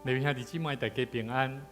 各位兄弟姊妹，大家平安。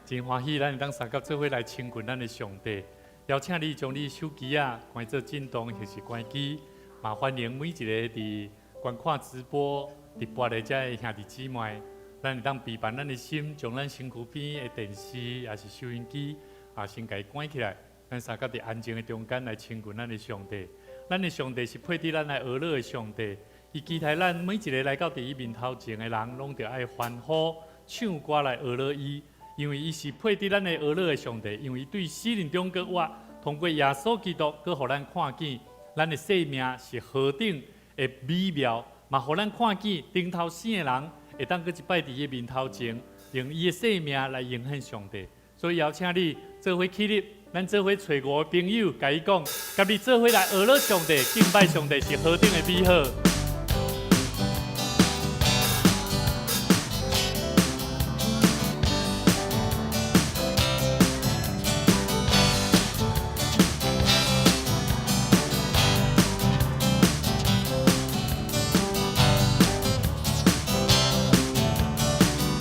真歡喜，咱會當相佮做伙來親近咱的上帝。邀請你將你手機仔關做震動或是關機，嘛歡迎每一個佇觀看直播、直播的這个兄弟姊妹，咱會當備辦咱的心，將咱身軀邊的電視抑是收音機啊，先共伊關起來，咱相佮佇安靜的中間來親近咱的上帝。咱的上帝是配得咱來學樂的上帝，伊期待咱每一個來到佇伊面頭前的人，攏著愛歡呼、唱歌來學樂伊，因為伊是配得咱的學樂的上帝，因為伊對死人中閣活，通過耶穌基督，閣予咱看見咱的生命是何等的美妙，嘛予咱看見頂頭生的人會當閣一擺佇伊面頭前，用伊的生命來榮幸上帝。所以邀請你做伙起立。咱做伙揣五个朋友，共伊講，佮你做伙來學樂上帝、敬拜上帝是何等的美好。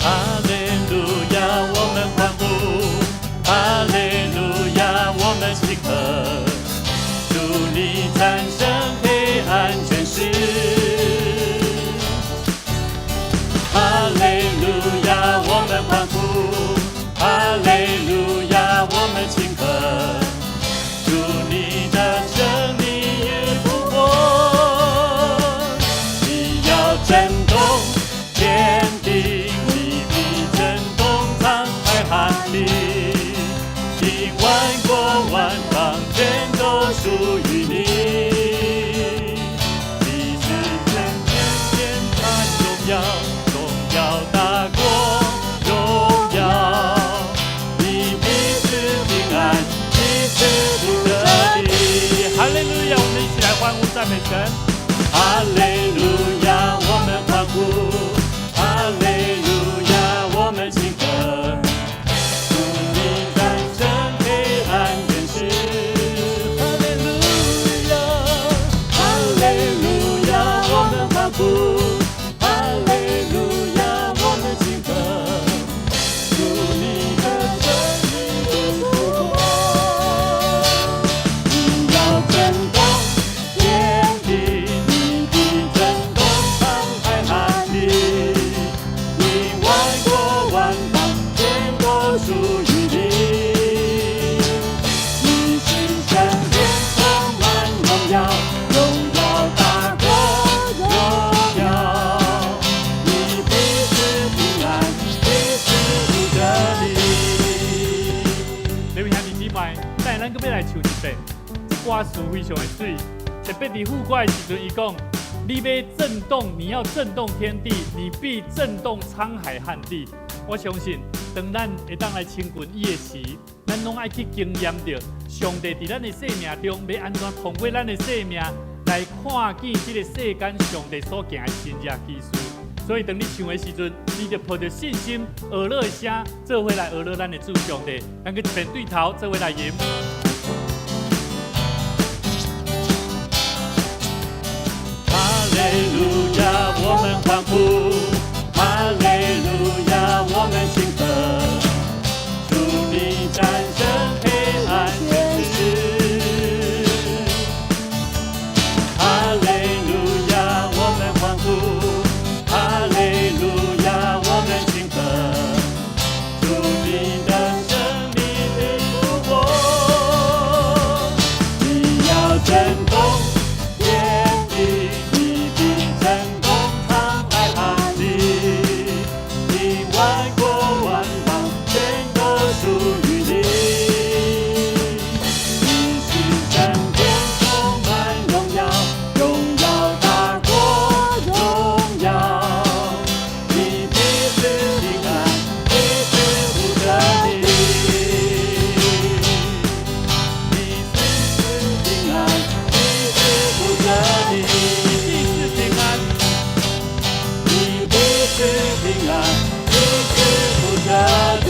哈利路亞，我們歡呼！哈利路亞，我們慶賀！主你戰勝黑暗權勢。哈利路亞，我們歡呼！哈利路亞，我們慶賀！主你的勝利與復活，你要震動天地，你必震動滄海和地，因萬國萬邦全都屬於你。你是神天天滿榮耀，榮耀大過榮耀。你必賜平安，你賜福的地。哈利路亞！我們一起來歡呼讚美神。哈利路亞，我們歡呼！哈利路亞，我們慶賀！主你戰勝黑暗權勢。哈利路亞，哈利路亞，我們歡呼！哈利路亞，我們慶賀！主你的勝利與復活，你要震動天地，你必震動滄海和地，因萬國萬邦全都屬於你。你是聖殿，充滿榮耀，榮耀大過榮耀。你必賜平安，你賜福的地。各位兄弟姊妹，等下咱閣欲來唱一遍，這歌詞非常的媠。特別佇副歌的時陣，伊講：你欲震動，你要震動天地，你必震動滄海和地。我相信，當咱會當來親近伊的時，咱攏愛去經驗著上帝佇咱的生命中，欲按怎通過咱的生命來看見這个世間上帝所行的神蹟奇事。所以，當你唱的時陣，你就抱著信心、學樂的聲，做伙來學樂咱的主上帝。咱閣一遍對頭做伙來吟。哈利路亞，我們歡呼！哈利路亞，我們慶賀！主你戰勝黑暗權勢。哈利路亞，我們歡呼！哈利路亞，我們慶賀！主你的勝利與復活，你要震動天地，你必震動滄海和地，因萬國萬邦全都屬於你。你是聖殿，充滿榮耀，榮耀大過榮耀。你必賜平安，你賜福的地。你賜平安，你賜福的地。你必賜平安，你必賜平安，你賜福的地。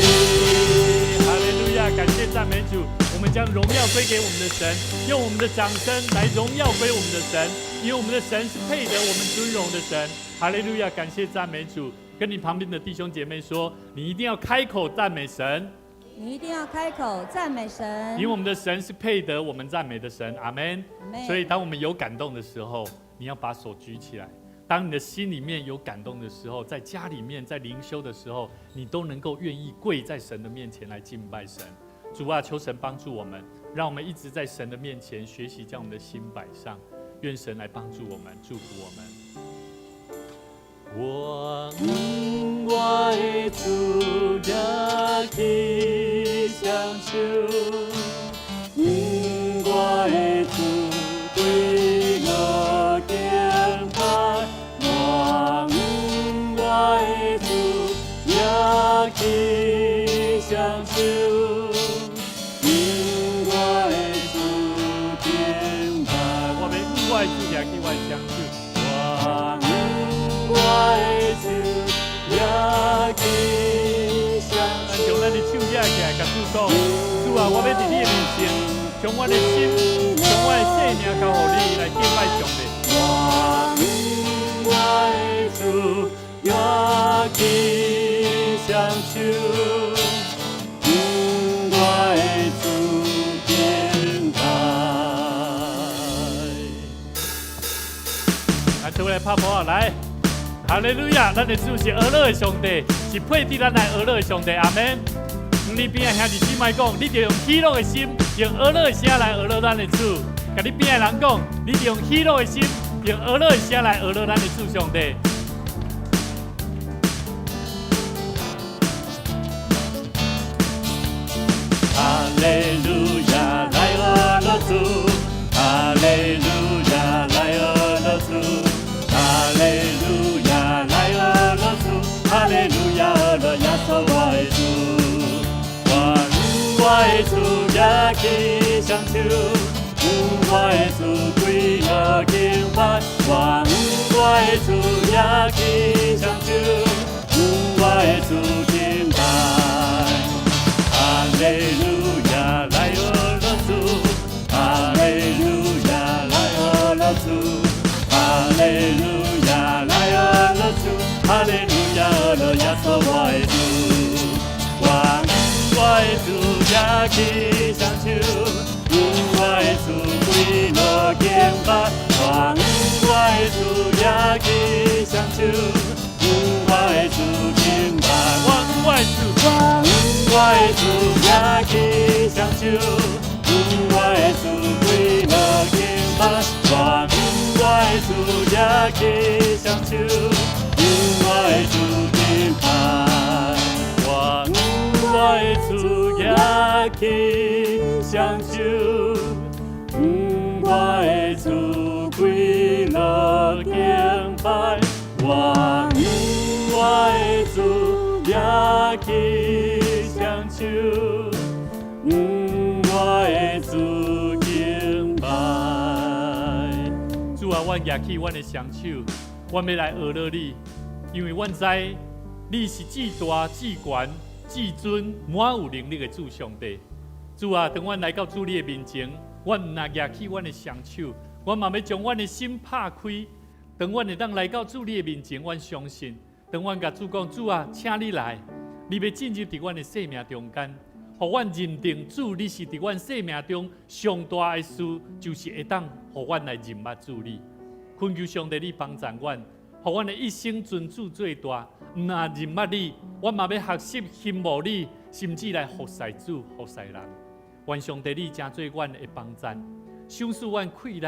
哈利路亞！感謝讚美主，我們將榮耀歸給我們的神，用我們的掌聲來榮耀歸我們的神，因因為我們的神是配得我們尊榮的神。哈利路亞！感謝讚美主。跟你旁邊的弟兄姐妹說，你一定要開口讚美神。你一定要開口讚美神，因為我們的神是配得我們讚美的神。阿門。所以當我們有感動的時候，你要把手舉起來。當你的心裡面有感動的時候，在家裡面，在靈修的時候，你都能夠願意跪在神的面前來敬拜神。主啊，求神幫助我們，讓我們一直在神的面前學習，將我們的心擺上。願神來幫助我們，祝福我們。我我的主舉起雙手，我的主歸樂敬拜，我我的主舉起雙手，我的主敬拜。我欲我的主舉起我的雙手，我我的主舉起雙咱將咱的手舉起來，共主講：主啊，我欲佇你的面前，將我的心，將我的生命交予你來敬拜上帝。我我的主舉起雙手，我的主敬拜。來，做伙來拍噗仔來，哈利路亞！咱的主是呵樂的上帝，是配得咱來呵樂的上帝。阿門。你邊仔兄弟姊妹講，你著用喜樂的心，用呵樂的聲來呵樂咱的主。共你邊仔人講，你著用喜樂的心，用呵樂的聲來呵樂咱的主上帝。哈利路亞，來呵樂主！哈利路亞，來呵樂主！哈利路亞，來呵樂主！哈利路亞，呵樂耶穌我的主！我我的主舉起雙手，我的主歸樂敬拜，我我的主舉起雙手，我的主敬拜。哈利路亞，來呵樂主！哈利路亞，來呵樂主！哈利路亞，來呵樂主！哈利路亞，呵樂耶穌我的主！我我的主舉起雙手，我的主歸樂敬拜，我我的主舉起雙手，我的主敬拜，我我的主，我我的主舉起雙手，我的主歸樂敬拜，我我的主舉起雙手，我的主敬拜，我我的主舉起雙手，我的主歸樂敬拜，我我的主舉起雙手，我的主敬拜。主啊，阮舉起阮的雙手，阮欲來呵樂你，因為阮知你是至大、至懸、至尊、滿有能力的主上帝。主啊，當阮來到主你的面前，阮毋但舉起阮的雙手，阮嘛欲將阮的心拍開。當阮會當來到主你的面前，阮相信，當阮共主講，主啊，請你來，你欲進入佇阮的生命中間，予阮認定主你是佇阮生命中上大的事，就是會當予阮來認捌主你。懇求上帝你幫助阮，予阮的一生尊主做大，毋但認捌你，阮嘛欲學習羨慕你，甚至來服侍主、服侍人。願上帝你成做阮的幫贊，賞賜阮氣力，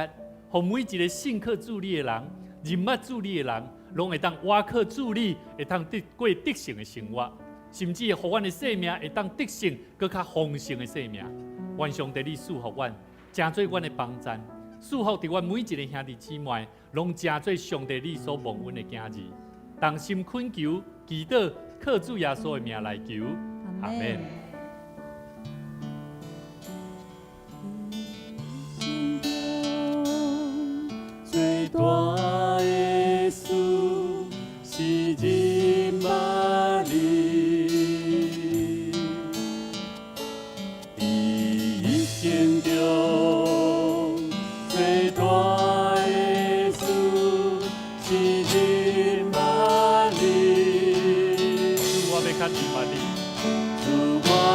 予每一個信靠主你的人，認捌主你的人，攏會當倚靠主你，會當得過得勝的生活，甚至予阮的生命會當得勝，閣較豐盛的生命。願上帝你賜福阮，成做阮的幫贊，賜福佇阮每一个兄弟姊妹，攏成做上帝你所蒙恩的囝兒。同心懇求，祈禱，靠主耶穌的名來求，阿們。心中最大的事是認捌你，佇一生中最大的事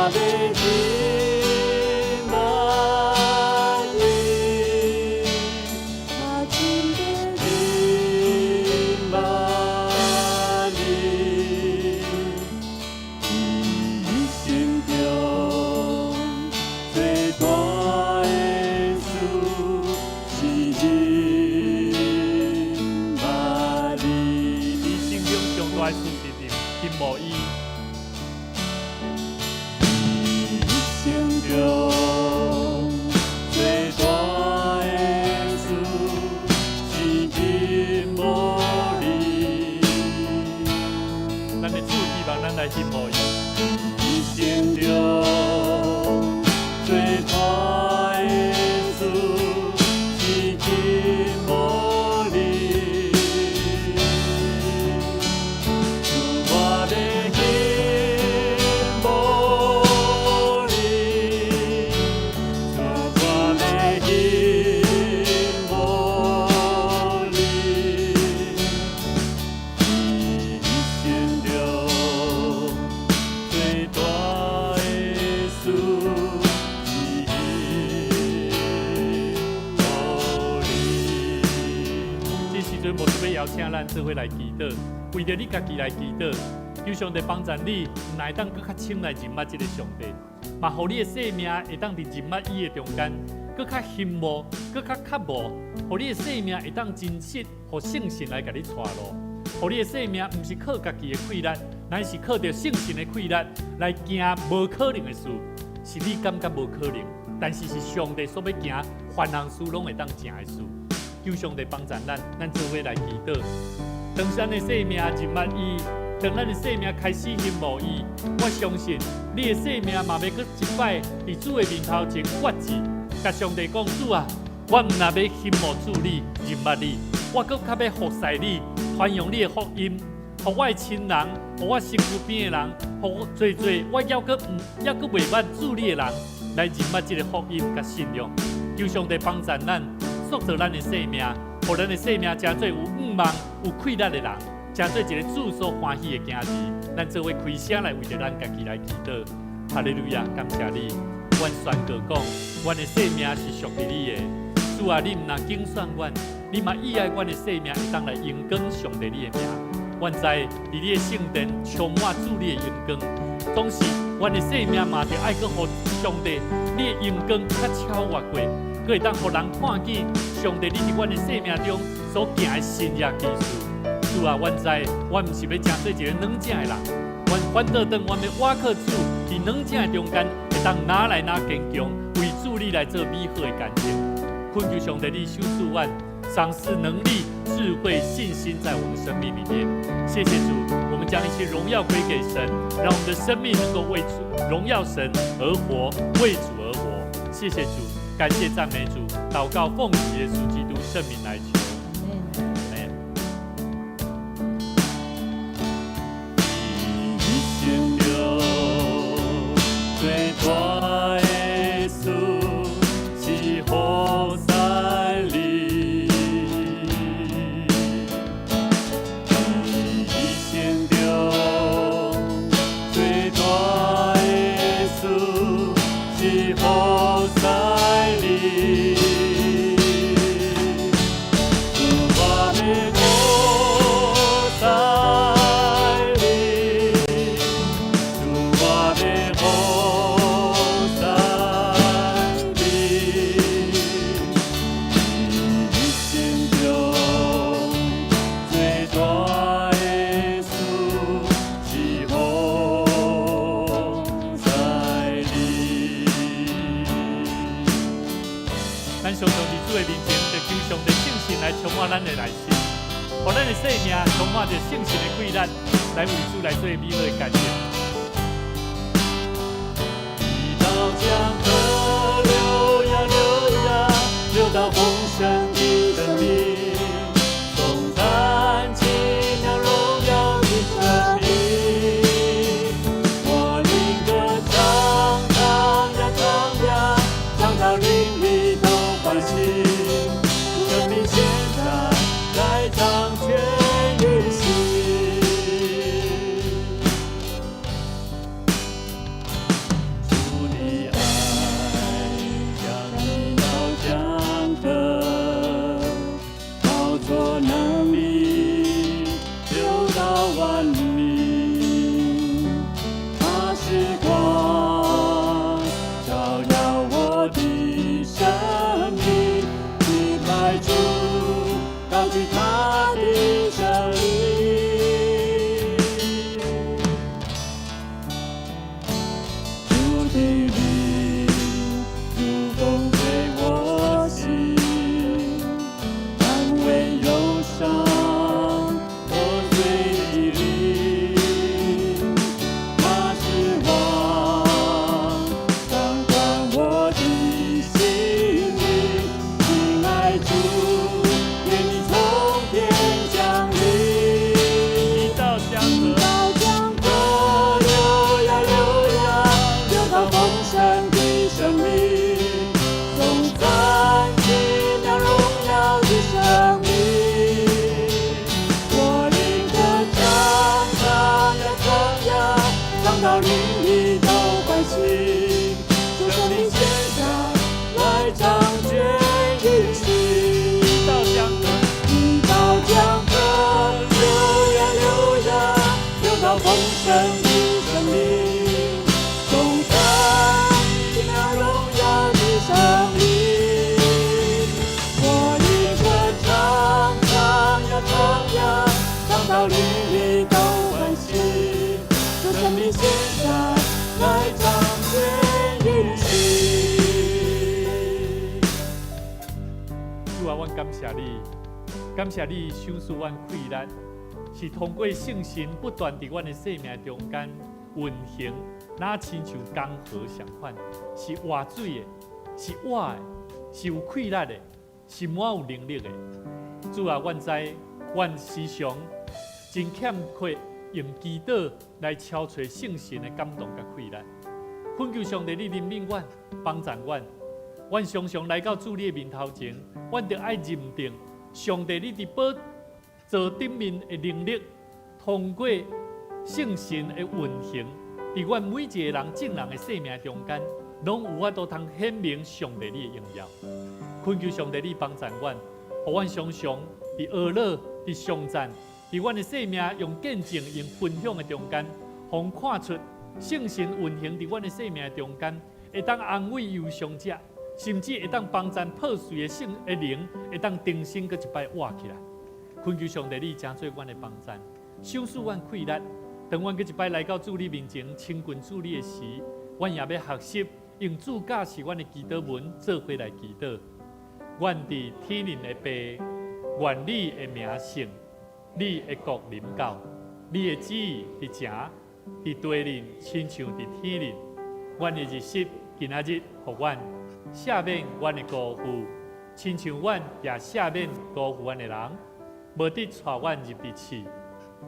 欲認捌你，較深的認捌你。一生中最大的事是認捌你。一生中上大的事是認慕伊。一生中最大的事是認慕你。咱的主希望咱來欣慕伊。一生中最大的事是欣慕你。主，我欲欣慕你，主，我欲欣慕你。一生中最大的事是欣慕你。這時陣，牧師欲邀請咱做伙來祈禱，為著你家己來祈禱，求上帝幫助你，若會當閣較深來認捌這个上帝，嘛予你的生命會當佇認捌伊的中間，閣較欣慕，閣較渴慕，予你的生命會當真實，予聖神來共你帶路，予你的生命毋是靠家己的氣力，乃是靠著聖神的氣力來行無可能的事，是你感覺無可能，但是是上帝所欲行，凡項事攏會當成的事。求上帝幫助咱，咱做伙來祈禱。當咱的生命認捌伊，當咱的生命開始欣慕伊，我相信你的生命嘛欲閣一擺佇主的面頭前決志，共上帝講：主啊，我毋但欲欣慕主你，認捌你，我閣較欲服侍你，傳揚你的福音，予我的親人，予我身軀邊的人，予我濟濟我猶閣毋猶閣袂捌主你的人，來認捌這个福音佮信仰。求上帝幫助咱，塑造咱的生命，予咱的生命成做有向望、有氣力的人，成做一个主所歡喜的囝兒。咱做伙開聲來為著咱家己來祈禱。哈利路亞，感謝你。阮宣告講，阮的生命是屬於你的。主啊，你毋但揀選阮，你嘛意愛阮的生命會當來榮光上帝你的名。阮知佇你的聖殿充滿主你的榮光，總是阮的生命嘛著愛閣予上帝你的榮光較超越過，閣會當予人看見上帝你佇阮的生命中所行的神蹟奇事。主啊，阮知阮毋是欲成做一个軟正的人，阮反倒轉阮欲倚靠主，佇軟正的中間會當愈來愈堅強，為主你來做美好的見證。懇求上帝你賞賜阮，賞賜能力、智慧、信心在我們生命裡面。謝謝主，我們將一切榮耀歸給神，讓我們的生命能夠為主榮耀神而活，為主而活。謝謝主，感謝讚美主，禱告奉主耶穌基督聖名來求。阿們。一生中最大的事是服侍你，一生中最大的事是服侍你。主，我欲服侍你，主，我欲服侍你。一生中最大的事是服侍你。咱常常佇主的面前，就求上帝聖神來充滿咱的內心，予咱的生命充滿著聖神的氣力，來為主來做美好的見證。一道江河流呀流呀，流到豐盛的生命，頌讚奇妙榮耀的生命。我靈歌唱唱呀唱呀，唱到靈裡都歡喜。生命現在來掌權於心。萬民。他是光，照耀我的生命，敬拜主，高舉他的聖名。主的靈如風吹我心，安慰憂傷破碎的靈。他是王，掌管我的心靈。親愛主，願你從天降臨。一道江河，一道江河流呀流呀，流到豐盛的生命，頌讚奇妙榮耀的生命。我靈歌唱，唱呀唱呀，唱到鄰里都歡喜。主聖靈現在來掌權運行。一道江河，一道江河流呀流呀，流到豐盛的生命，頌讚奇妙榮耀的生命。我靈歌唱，唱呀唱呀，唱到鄰里都歡喜。主聖靈現在來掌權運行。主啊，阮感謝你，感謝你賞賜阮氣力，是通過聖神不斷佇阮的生命中間運行，若親像江河相款，是活水的，是活的，是有氣力的，是滿有能力的。主啊，阮知阮時常真欠缺用祈禱來敲揣聖神的感動佮氣力。懇求上帝，你憐憫阮，幫助阮。阮常常來到主你的面頭前，阮著愛認定上帝你佇寶座頂面的能力，通過聖神的運行，佇阮每一个人眾人的生命中間，攏有法度通顯明上帝你的榮耀。懇求上帝你幫助阮，予阮常常佇哀樂、佇頌讚、佇阮的生命用見證、用分享的中間，予人看出聖神運行佇阮的生命中間，會當安慰憂傷者，甚至會當幫助破碎的聖的靈，會當重新閣一擺活起來。懇求上帝你成做阮的幫贊，賞賜阮氣力。當阮閣一擺來到主你面前親近主你的時，阮也欲學習用主教示阮的祈禱文做伙來祈禱。阮佇天靈的父，願你的名聖，你的國臨到，你的旨意佇正佇地面，親像佇天靈。阮的日食今仔日予阮，赦免阮的辜負，親像阮也赦免辜負阮的人，無得帶阮入佇試，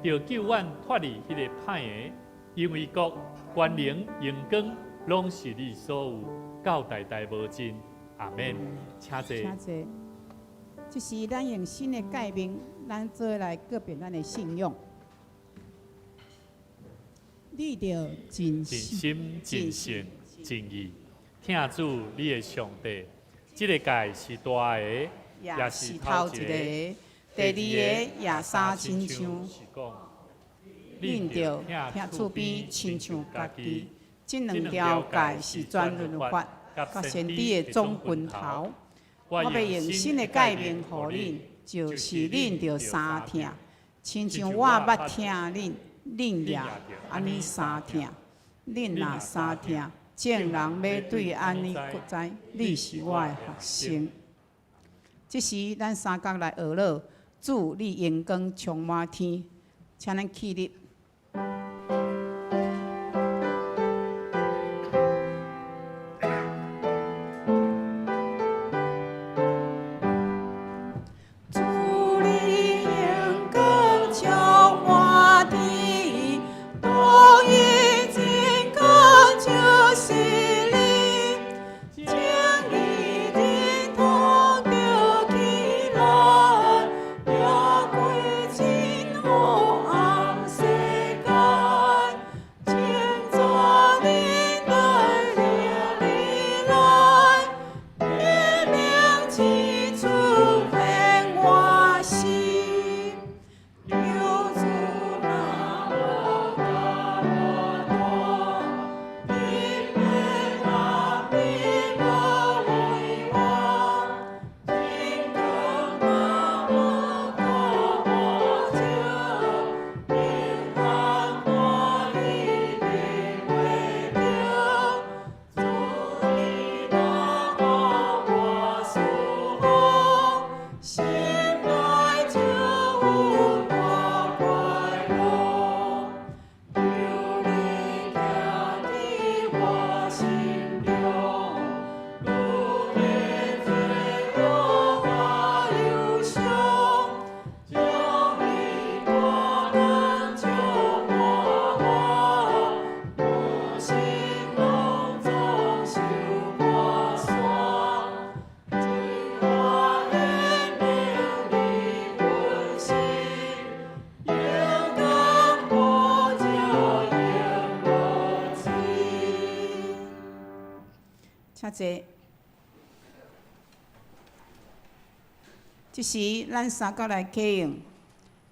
著救阮脫離彼個歹的，因為國、權能、榮光，攏是你所有，到代代無盡。阿們。請坐。請坐。這是咱用新的誡命，咱做伙來告別咱的信仰。你著盡盡心、心、盡性、盡意，疼主你的上帝。這個誡是大的，也是頭一個。第二個也相親像，是講，恁著疼厝邊親像家己。這兩條誡是全律法，佮先知的總歸頭。我欲用新的誡命予恁，就是恁著相疼，親像我捌疼恁，恁也按呢相疼。恁若相疼，眾人欲對按呢知，你是我的學生。這時，咱三角來學樂，主你榮光充滿天，請咱起立。主你榮光充滿天，獨一真光就是你，正義認同著起來，掠過真黑暗勢請坐。這時，咱三角來啟用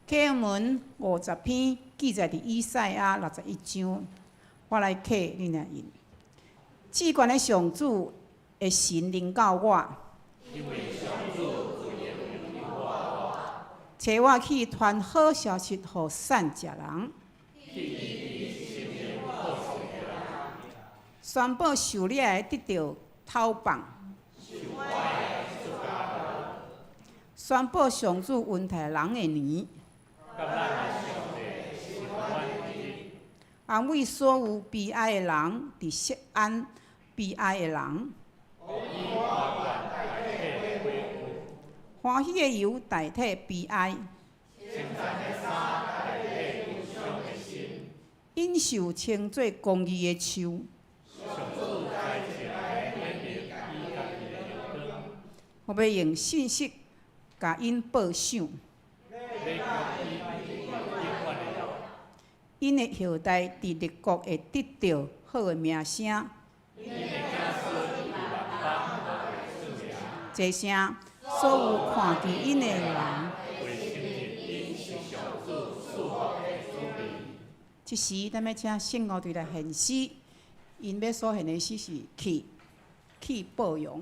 啟用文50篇，記載佇以賽亞61章。我來啟，恁來引。至懸的上主的神臨到我，差我去傳好消息予散食人，宣布受掠的得著討放，宣布上主恩待人的年，安慰所有悲哀的人，佇錫安悲哀的人，歡喜的油代替悲哀，引受稱做公義的樹，我欲用信實共𪜶報賞，𪜶的後代佇列國會得著好的名聲。這聲，所有看見𪜶的人，這時，咱欲請聖樂隊來獻詩，𪜶欲所獻的詩是去去報榮。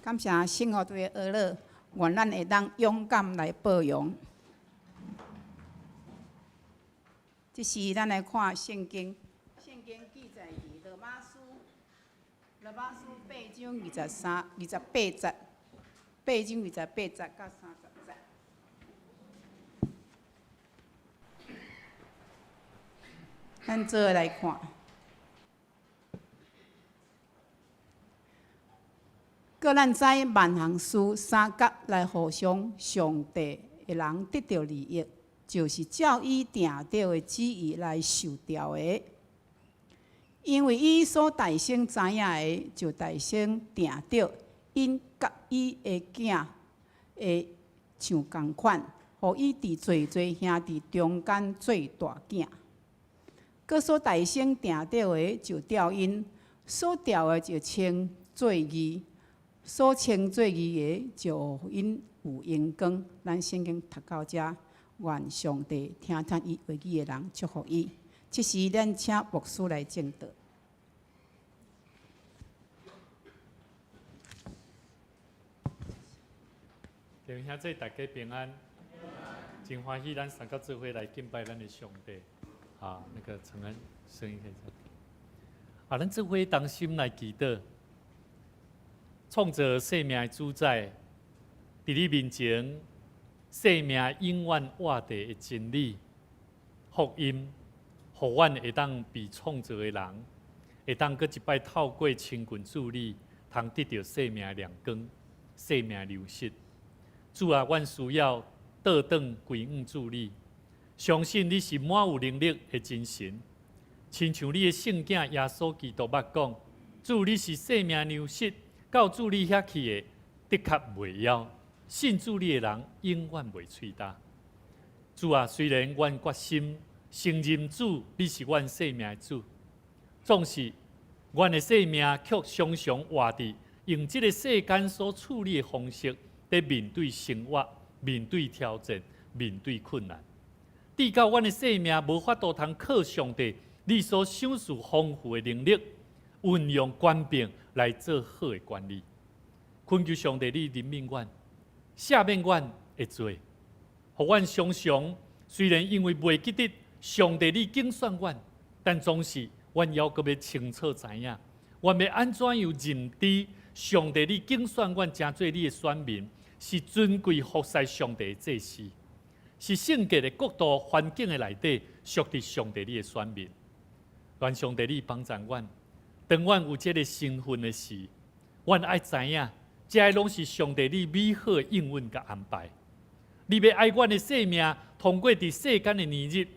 感謝聖樂隊的學樂，願咱會當勇敢來報榮。這時，咱來看聖經，聖經記載佇羅馬書，羅馬書8章23、28節，8章28節到30節。咱做伙來看。閣咱知萬項事相佮來互相上帝的人得著利益，就是照伊定著的旨意來受調的。因為伊所代先知影的，就代先定著，𪜶佮伊的囝會像仝款，予伊佇濟濟兄弟中間做大囝。閣所代先定著的，就召𪜶；所召的就稱做義；所稱做義的，就予𪜶有榮光。咱聖經讀到遮，願上帝聽聽伊話語的人祝福伊。這時，咱請牧師來證道。弟兄姊妹大家平安，真歡喜咱三個做伙來敬拜咱的上帝。啊，那個承恩聲音可以。啊，咱做伙同心來祈禱，創造生命的主宰，佇你面前，生命永遠活著的真理、福音，予阮會當被創造的人，會當閣一擺透過親近主你，通得著生命的亮光、生命的糧食。主啊，阮需要倒轉歸向主你，相信你是滿有能力的真神。親像你的聖囝耶穌基督捌講：主你是生命糧食，到主你遐去的，的確袂枵；信主你的人，永遠袂喙焦。主啊，雖然阮決心承認主你是阮生命的主，總是阮的生命卻常常活佇用這个世間所處理的方式，佇面對生活、面對挑戰、面對困難，直到阮的生命無法度通靠上帝你所賞賜豐富的能力，運用權柄來做好的管理。懇求上帝你憐憫阮，赦免阮的罪，予阮常常雖然因為袂記得上帝你揀選阮，但總是阮猶閣欲清楚知影，阮欲按怎樣認知上帝你揀選阮，成做你的選民。是尊貴服侍上帝的祭司，是聖潔的國度環境的內底，屬佇上帝你的選民。願上帝你幫助阮，當阮有這个身份的時，阮愛知影，這攏是上帝你美好的應允佮安排。你欲愛阮的生命，通過佇世間的年日，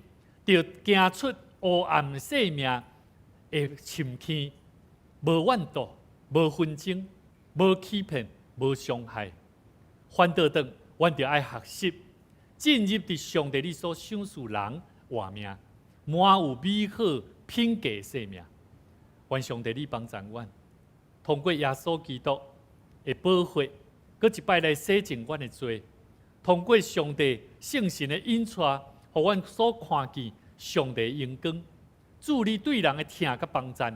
著行出黑暗生命的深坑，無怨妒，無紛爭，無欺騙，無傷害。反倒轉，阮著愛學習進入佇上帝你所賞賜人活命，滿有美好品格的生命。願上帝你幫助阮，通過耶穌基督的寶血，閣一擺來洗淨阮的罪。通過上帝聖神的引帶，予阮所看見上帝的榮光。主你對人的疼佮幫贊，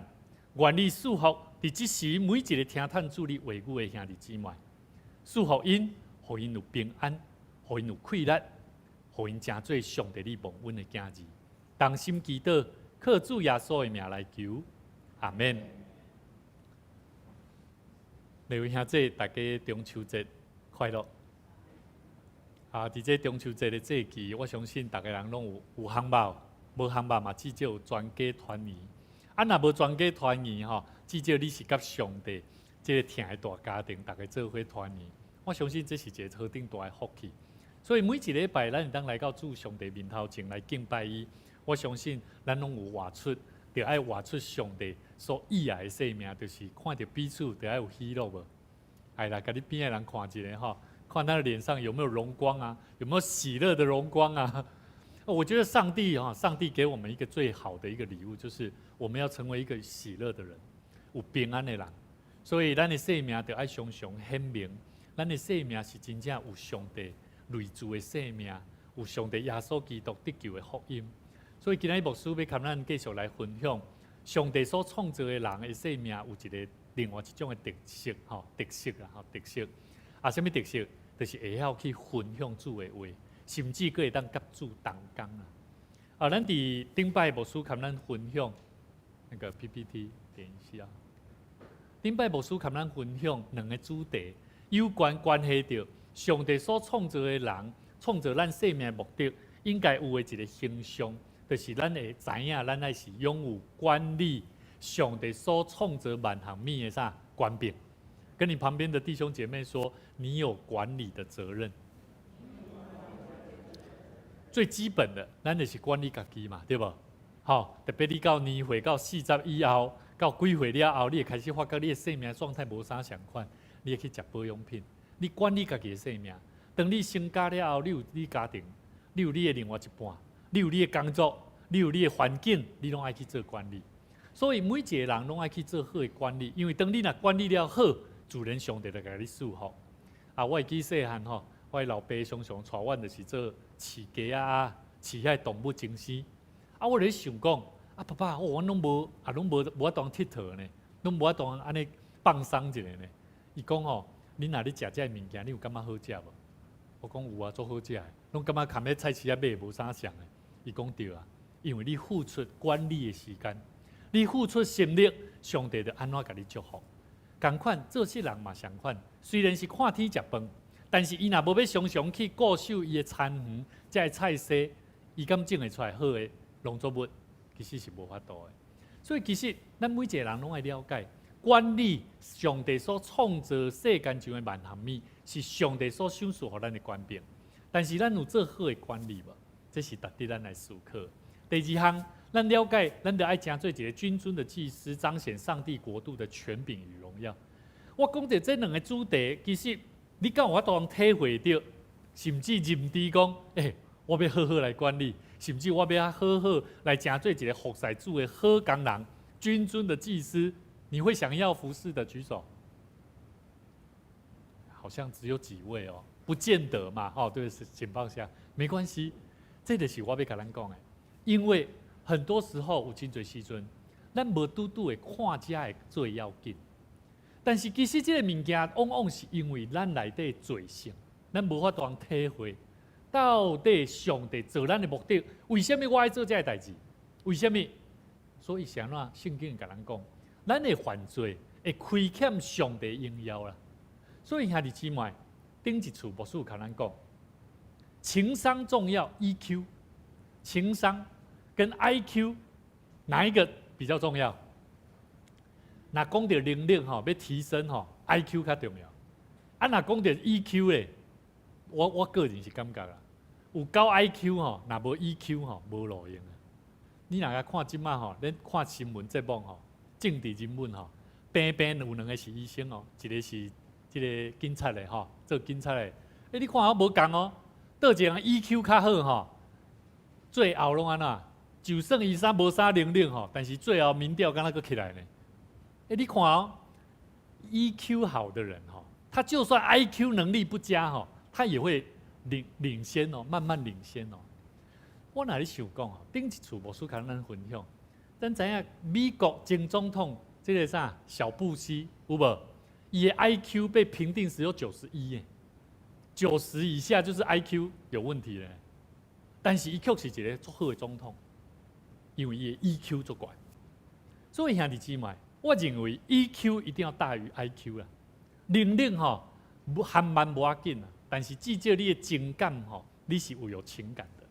願你賜福佇這時每一个聽見主你話語的兄弟姊妹。賜福𪜶，予𪜶有平安，予𪜶有氣力，予𪜶成做上帝你蒙恩的囝兒。同心祈禱，靠主耶穌的名來求，阿們。各位兄弟，大家中秋節快樂！啊，佇這中秋節的節期，我相信逐家人攏有有烘肉，無烘肉嘛，至少有全家團圓。啊，若無全家團圓吼，至少你是佮上帝這个疼的大家庭，逐家做伙團圓。我相信這是一个何等大的福氣。所以每一禮拜，咱會當來到主上帝面頭前來敬拜伊。我相信咱攏有活出，著愛活出上帝所喜愛的生命，就是看著彼此，著愛有喜樂無？來啦，共你邊仔的人看一下吼，看他的臉上有沒有榮光啊？有沒有喜樂的榮光啊？我覺得上帝哈，上帝給我們一個最好的一個禮物，就是我們要成為一個喜樂的人，有平安的人。所以，咱的生命著愛常常顯明，咱的生命是真正有上帝內住的生命，有上帝耶穌基督得救的福音。所以，今仔日牧師欲共咱繼續來分享，上帝所創造的人的生命有一个另外一種的特色，吼，特色啊，吼，特色。啊，啥物特色？就是會曉去分享主的話，甚至閣會當佮主同工啊。啊，咱佇頂擺牧師共咱分享那個 PPT，等一下。頂擺牧師共咱分享兩个主題，有關關係著上帝所創造的人，創造咱生命的目的，應該有的一个形象，就是咱會知影，咱愛是擁有管理上帝所創造萬項物的啥權柄。跟你旁邊的弟兄姐妹說，你有管理的責任。最基本的，咱就是管理家己嘛，對無？吼，特別你到年歲到40以後，到幾歲了後，你會開始發覺你的生命狀態無啥仝款，你會去食保養品，你管理家己的生命。當你成家了後，你有你家庭，你有你的另外一半，你有你的工作，你有你的環境，你攏愛去做管理。所以每一個人攏愛去做好的管理，因為當你若管理了好，自然上帝就共你賜福。啊，我會記細漢吼，我的老爸常常帶阮就是做飼雞仔，飼遐動物精生。啊，我咧想講，啊爸爸，我攏無啊，攏無無法度𨑨迌呢，攏無法度按呢放鬆一下呢。伊講吼，你若咧食這个物件，你有感覺好食無？我講有啊，足好食的，攏感覺含咧菜市仔買無啥仝的。伊講對啊，因為你付出管理的時間，你付出心力，上帝就按怎共你祝福。仝款做事人嘛相款，雖然是看天食飯，但是伊若無欲常常去顧守伊的田園，這个菜蔬，伊敢種會出來好的農作物，其實是無法度的。所以其實咱每一個人攏愛了解，管理上帝所創造世間上的萬項物，是上帝所賞賜予咱的權柄。但是咱有做好的管理無？這是值得咱來思考。第二項，咱了解，咱著愛成做一個君尊的祭司，彰顯上帝國度的權柄與榮耀。我講著這兩個主題，其實你敢有法度體會著，甚至認知講，欸，我欲好好來管理，甚至我欲好好來成做一個服侍主的好工人，君尊的祭司，你會想要服侍的舉手。好像只有幾位哦，不見得嘛，哦，對，請放下，沒關係，這就是我欲共咱講的，因為很多時候有真濟時陣，咱無拄拄會看這个最要緊，但是其實這个物件往往是因為咱內底罪性，咱無法度體會到底上帝造咱的目的，為啥物我愛做這个代誌？為啥物？所以是按怎聖經共咱講，咱的犯罪會虧欠上帝榮耀啦。所以兄弟姊妹，頂一次牧師有共咱講，情商重要，EQ，情商跟 IQ 哪一個比較重要？若講著能力吼，欲提升吼，IQ 較重要。啊，若講著 EQ 咧，我個人是感覺啦，有高 IQ 吼，若無 EQ 吼，無路用啊。你若共看這馬吼，恁看新聞節目吼，政治人物吼，邊邊有兩個是醫生哦，一個是這个警察的吼，做警察的。欸，你看我無仝哦，佗一個人 EQ 較好吼，最後攏按怎？就算伊啥無啥能力吼，但是最後民調敢若閣起來呢？欸，你看哦，EQ 好的人吼，他就算 IQ 能力不佳吼，他也會領先哦，慢慢領先哦。我若咧想講哦，頂一次牧師共咱分享，咱知影美國前總統這个啥小布希有無？伊的 IQ 被評定只有91耶，90以下就是 IQ 有問題咧。但是伊卻是一個足好的總統，因為伊的 EQ 足懸。所以兄弟姊妹，我認為 EQ 一定要大於 IQ 啦。能力吼，含慢無要緊啦，但是至少你的情感吼，你是有情感的。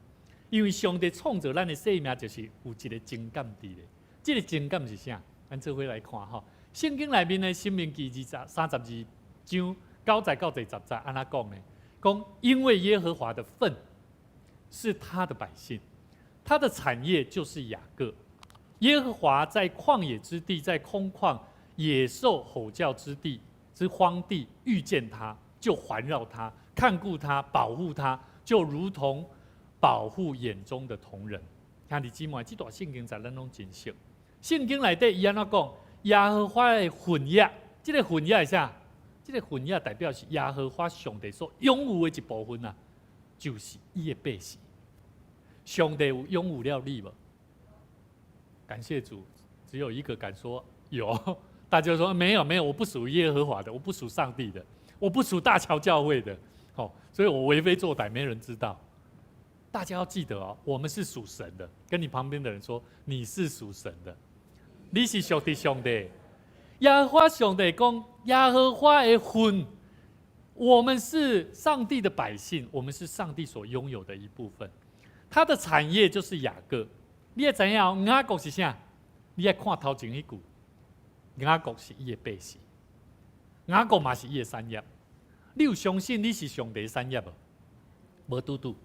因為上帝創造咱的生命，就是有一個情感佇咧。這个情感是啥？咱做伙來看吼。聖經內面的申命記32章9節到第10節，按怎講呢？講因為耶和華的份是他的百姓，他的產業就是雅各。耶和華在曠野之地，在空曠野獸吼叫之地之荒地遇見他，就環繞他，看顧他，保護他，就如同保護眼中的瞳人。兄弟姊妹，這段聖經咱攏真熟。聖經內底伊按怎講？耶和華的份業，這个份業是啥？這个份業代表是耶和華上帝所擁有的一部分啊，就是伊的百姓。上帝有擁有了你無？感謝主，只有一個敢說有。大家說沒有沒有，我不屬於耶和華的，我不屬上帝的，我不屬大橋教會的。好，所以我為非作歹，沒人知道。大家要記得哦，我們是屬神的。跟你旁邊的人說，你是屬神的，你是屬於上帝。耶和華上帝講，耶和華的份，我們是上帝的百姓，我們是上帝所擁有的一部分。他的產業就是雅各。你愛知影雅各是啥？你愛看頭前彼句，雅各是伊的百姓，雅各嘛是伊的產業。你有相信你是上帝產業無？無拄拄。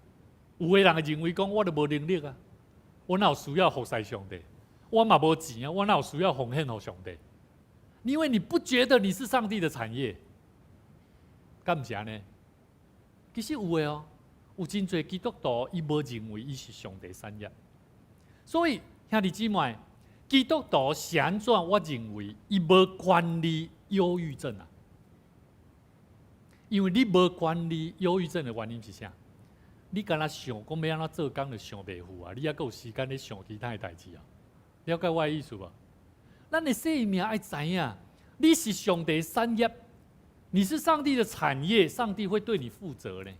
有的人會認為講，我都無能力啊，我哪有需要服侍上帝？我嘛無錢啊，我哪有需要奉獻予上帝？因為你不覺得你是上帝的產業，敢毋是按呢？其實有的哦，有真濟基督徒伊無認為伊是上帝產業，所以兄弟姊妹，基督徒是按怎？我認為伊無權利憂鬱症啊，因為你無權利憂鬱症的原因是啥？你敢若想講欲按怎做工就想袂赴啊！你猶閣有時間咧想其他的代誌啊？了解我的意思無？咱的生命愛知影，你是上帝產業，你是上帝的產業，上帝會對你負責呢。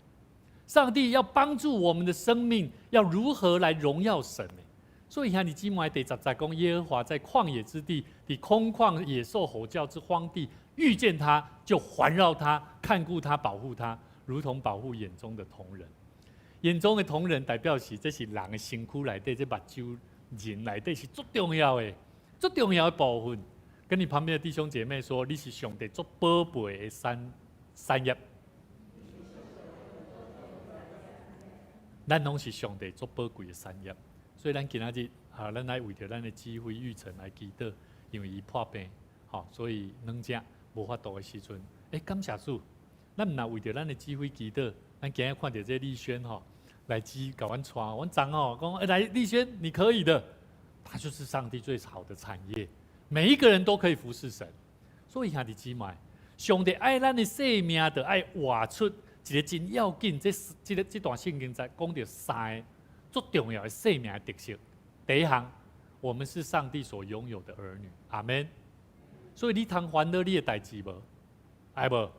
上帝要幫助我們的生命，要如何來榮耀神呢？所以兄弟姊妹第十節講，耶和華在曠野之地，佇空曠野獸吼叫之荒地，遇見他，就環繞他，看顧他，保護他，如同保護眼中的瞳人。眼中的瞳人代表是，這是人的身軀內底，這目睭人內底是足重要的、足重要的部分。跟你旁邊的弟兄姐妹說，你是上帝足寶貝的產業。咱攏是上帝足寶貴的產業，所以咱今仔日啊，咱來為著咱的指揮育成來祈禱，因為伊破病，吼，所以軟食無法度的時陣，欸，感謝主，咱毋若為著咱的指揮祈禱。咱今日看著這個麗萱吼，來支共阮帶，阮昨吼講，欸，來麗萱，你可以的，他就是上帝最好的產業，每一個人都可以服侍神。所以兄弟姊妹，上帝愛咱的生命，就愛活出一個真要緊，這這個這段聖經在講著三個足重要的生命的特色。第一項，我們是上帝所擁有的兒女，阿門。所以你通煩惱你的代誌無？愛無？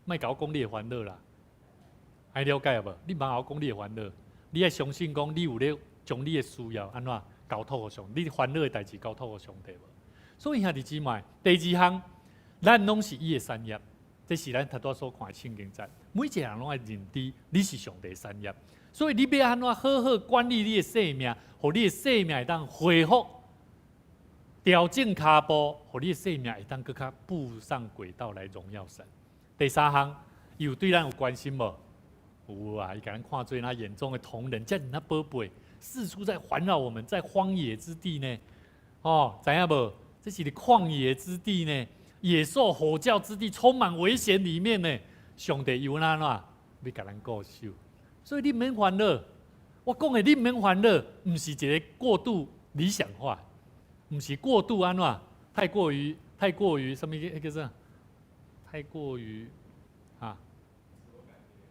莫共我講你的煩惱啦。愛了解無？你毋通共我講你的煩惱，你愛相信講你有咧將你的需要按怎交託予上帝，你煩惱的代誌交託予上帝無？所以兄弟姊妹，第二項，咱攏是伊的產業，這是咱頭拄所看的聖經節。每一個人攏愛認知你是上帝的產業，所以你欲按怎好好管理你的生命，予你的生命會當恢復、調整跤步，予你的生命會當閣較步上軌道來榮耀神。第三項，伊有對咱有關心無？有啊，伊共咱看做咱眼中的瞳人，遮爾仔寶貝，四處在環繞我們，在荒野之地呢。哦，知影無？這是佇曠野之地呢，野獸吼叫之地，充滿危險裡面呢。上帝有按怎欲共咱顧守，所以你毋免煩惱。我講的你毋免煩惱，毋是一個過度理想化，毋是過度按怎，太過於啥物彼個啥？太過於啊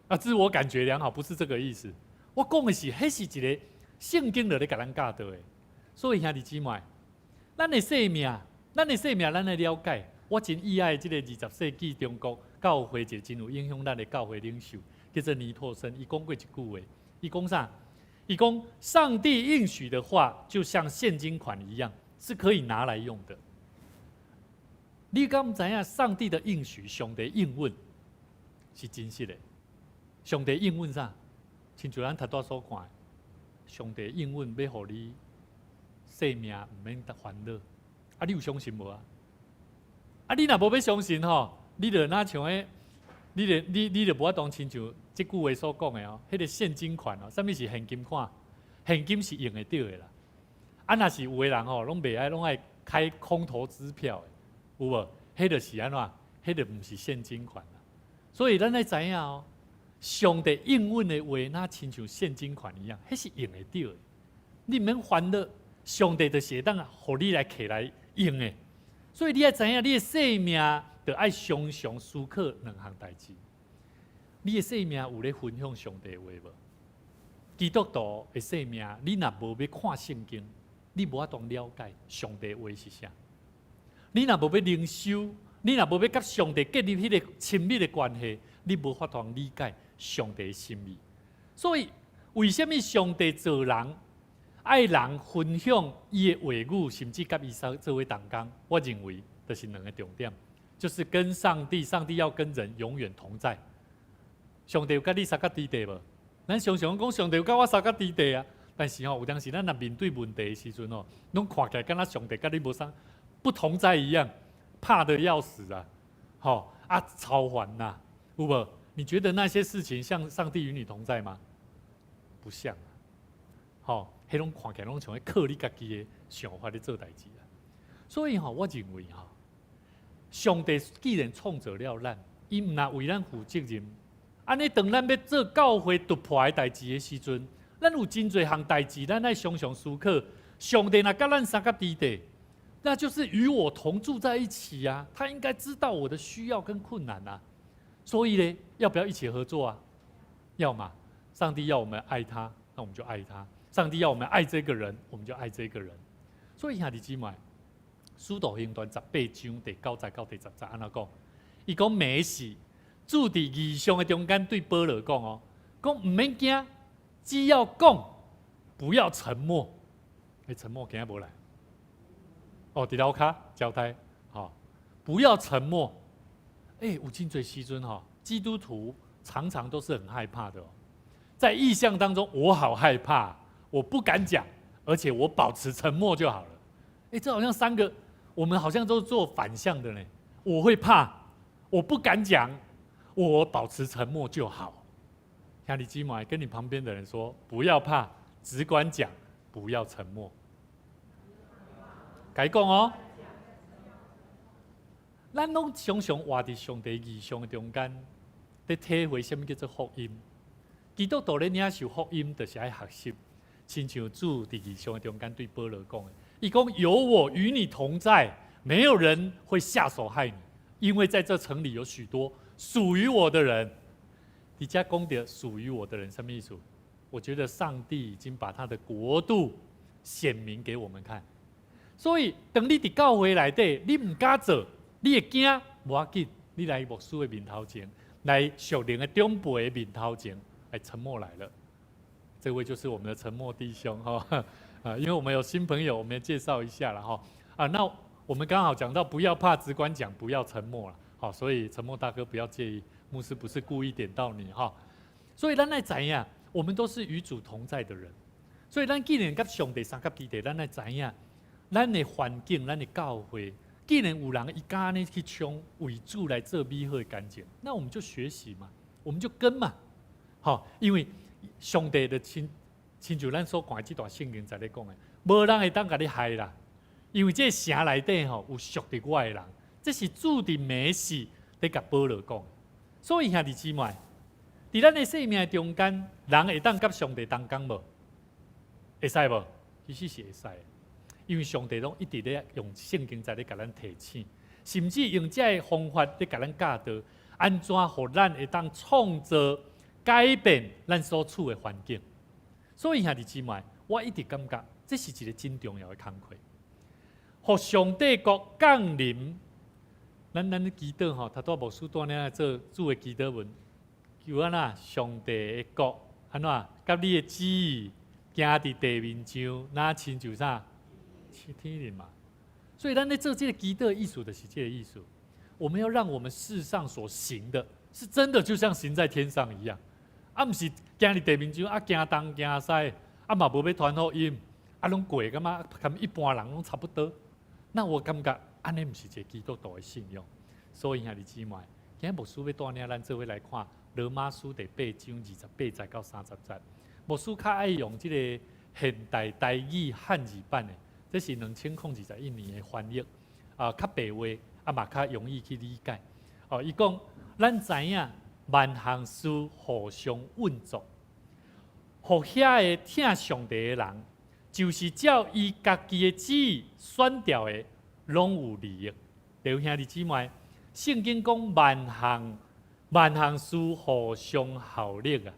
啊，自我感覺良好，不是這個意思。我講的是，彼是一個聖經咧共咱教導的。所以兄弟姊妹，咱的生命，咱的生命，咱愛了解。我真喜愛這個20世紀中國教會一個真有影響咱的教會領袖，叫做倪柝聲。伊講過一句話，伊講啥？伊講上帝應許的話，就像現金款一樣，是可以拿來用的。你敢毋知影上帝的應許，上帝應允是真實的？上帝應允啥？親像咱頭拄所看，上帝應允欲予你生命毋免煩惱。啊，你有相信無啊？啊，你若無欲相信吼，你就若像彼，你就你你就無法度親像這句話所講的哦，彼個現金款哦，啥物是現金款？現金是用會著的啦。啊，若是有的人吼，攏袂愛，攏愛開空頭支票的，有無？彼就是按怎？彼就毋是現金款啦。所以咱愛知影哦，上帝應允的話，若親像現金款一樣，彼是用會著的。你毋免煩惱，上帝就是會當予你來摕來用的。所以你愛知影，你的生命就愛常常思考兩項代誌。你的生命有咧分享上帝的話無？基督徒的生命，你若無欲看聖經，你無法度了解上帝的話是啥。你若無欲靈修，你若無欲佮上帝建立彼個親密的關係，你無法度理解上帝的心意。所以，為啥物上帝造人，愛人分享伊的話語，甚至佮伊做伙同工？我認為就是兩個重點，就是跟上帝，上帝要跟人永遠同在。上帝有佮你相佮佇地無？咱常常講上帝有佮我相佮佇地啊，但是吼，有當時咱若面對問題的時陣吼，攏看起來敢若上帝佮你無啥不同在一樣，怕得要死啊！吼啊，超煩吶，有無？你覺得那些事情像上帝與你同在嗎？不像啊。吼，彼攏看起來攏像咧靠你家己的想法咧做代誌啊。所以吼，我認為吼，上帝既然創造了咱，伊毋若為咱負責任，按呢當咱欲做教會突破的代誌的時陣，咱有真濟項代誌，咱愛常常思考。上帝若佮咱相佮佇咧，那就是與我同住在一起啊！他應該知道我的需要跟困難啊。所以呢，要不要一起合作啊？要嘛。上帝要我們愛他，那我們就愛他；上帝要我們愛這個人，我們就愛這個人。所以兄弟姊妹，使徒行傳18章第9節到第10節按怎講？伊講沒事，主佇異象的中間對保羅講哦，講毋免驚，只要講，不要沉默。欸，沉默今仔無來。哦，佇樓跤交代，吼，不要沉默。欸，有真濟時陣吼，基督徒常常都是很害怕的哦。在異象當中，我好害怕，我不敢講，而且我保持沉默就好了。欸，這好像三個，我們好像都做反向的呢。我會怕，我不敢講，我保持沉默就好。兄弟姊妹，跟你旁邊的人說，不要怕，只管講，不要沉默。共伊講哦，咱攏常常活佇上帝異象的中間，佇體會啥物叫做福音。基督徒咧領受福音，就是愛學習，親像主佇異象的中間對保羅講的，伊講有我與你同在，沒有人會下手害你，因為在這城裡有許多屬於我的人。佇遮講著屬於我的人，什麼意思？我覺得上帝已經把他的國度顯明給我們看。所以，當你佇教會內底，你毋敢做，你會驚，無要緊，你來牧師的面頭前，來屬靈的長輩的面頭前，來沉默來了。這位就是我們的沉默弟兄哈，啊，因為我們有新朋友，我們要介紹一下了哈。啊，那我們剛好講到不要怕，只管講，不要沉默了。好，所以沉默大哥不要介意，牧師不是故意點到你哈。所以咱愛知影，我們都是與主同在的人。所以咱既然佮上帝相佮佇咧，咱愛知影，咱的環境，咱的教會，既然有人伊敢按呢去衝，為主來做美好的工程，那我們就學習嘛，我們就跟嘛。好，因為上帝就親親像咱所看的這段聖經在咧講的，無人會當共你害啦。因為這個城內底吼有屬佇我的人，這是主佇默示佇共保羅講。所以兄弟姊妹，佇咱的生命中間，人會當佮上帝同工無？會使無？其實是會使的，因為上帝攏一直咧用聖經在咧共咱提醒，甚至用這个方法咧共咱教導，按怎予咱會當創造改變咱所處的環境。所以兄弟姊妹，我一直感覺這是一個真重要的工課，予上帝國降臨。咱祈禱吼，頭拄牧師帶領做主的祈禱文，求按怎上帝的國按怎，佮你的旨意行佇地面上，若親像啥？天頂嘛。所以咱咧做這個祈禱的意思，就是這個意思。我們要讓我們世上所行的，是真的就像行在天上一樣。啊，毋是行佇地面上，啊行東行西，啊嘛無欲傳福音，啊攏過感覺佮一般人攏差不多。那我感覺按呢毋是一個基督徒的信仰。所以兄弟姊妹，今仔牧師欲帶領咱做伙來看羅馬書第8章28節到30節。牧師較愛用這個現代台語漢字版的，這是2021年的翻譯，啊，較白話，啊嘛較容易去理解。哦，伊講咱知影萬項事互相運作，予遐个疼上帝的人，就是照伊家己的旨意選召的，攏有利益。對兄弟姊妹，聖經講萬項萬項事互相效力啊，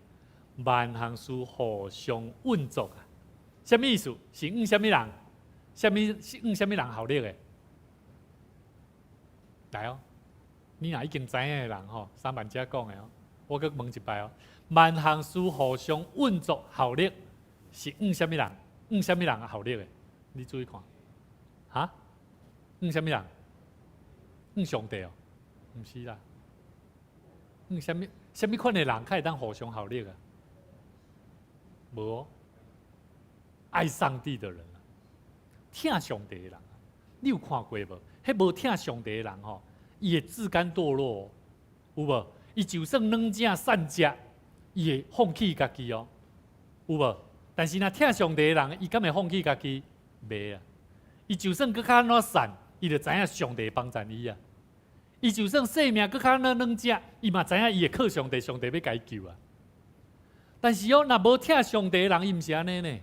萬項事互相運作啊，啥物意思？是向啥物人？啥物是向啥物人效力的？來哦，你若已經知影的人吼，三萬遮講的哦，我閣問一擺哦。萬項事互相運作效力，是向啥物人？向啥物人效力的？你注意看，哈？向啥物人？向上帝哦？毋是啦。向啥物？啥物款的人較會當互相效力啊？無哦，愛上帝的人啊，疼上帝的人啊，你有看過無？彼無疼上帝的人吼，伊會自甘墮落，有無？伊就算軟食散食，伊會放棄家己哦，有有無？但是若疼上帝的人，伊敢會放棄家己？袂啊！伊就算閣較按怎散，伊就知影上帝幫贊伊啊。伊就算性命閣較按怎軟弱，伊嘛知影伊會靠上帝，上帝欲共伊救啊。但是哦，若無疼上帝的人，伊毋是按呢呢。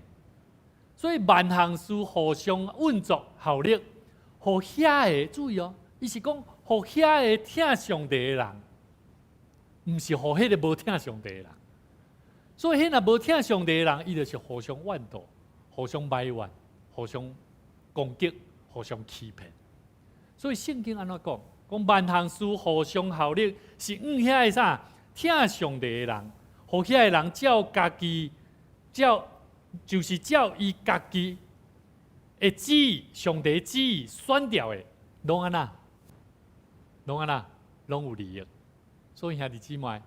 所以萬項事互相運作效力，予遐個注意哦，伊是講予遐個疼上帝的人，毋是予彼个無疼上帝的人。所以彼若無疼上帝的人，伊就是互相怨妒、互相埋怨、互相攻擊、互相欺騙。所以聖經按怎講？講萬項事互相效力，是向遐個啥疼上帝的人，予遐個人照家己照，就是照伊家己的旨意，上帝旨意選召的，攏按怎？攏按怎？攏有利益。所以兄弟姊妹，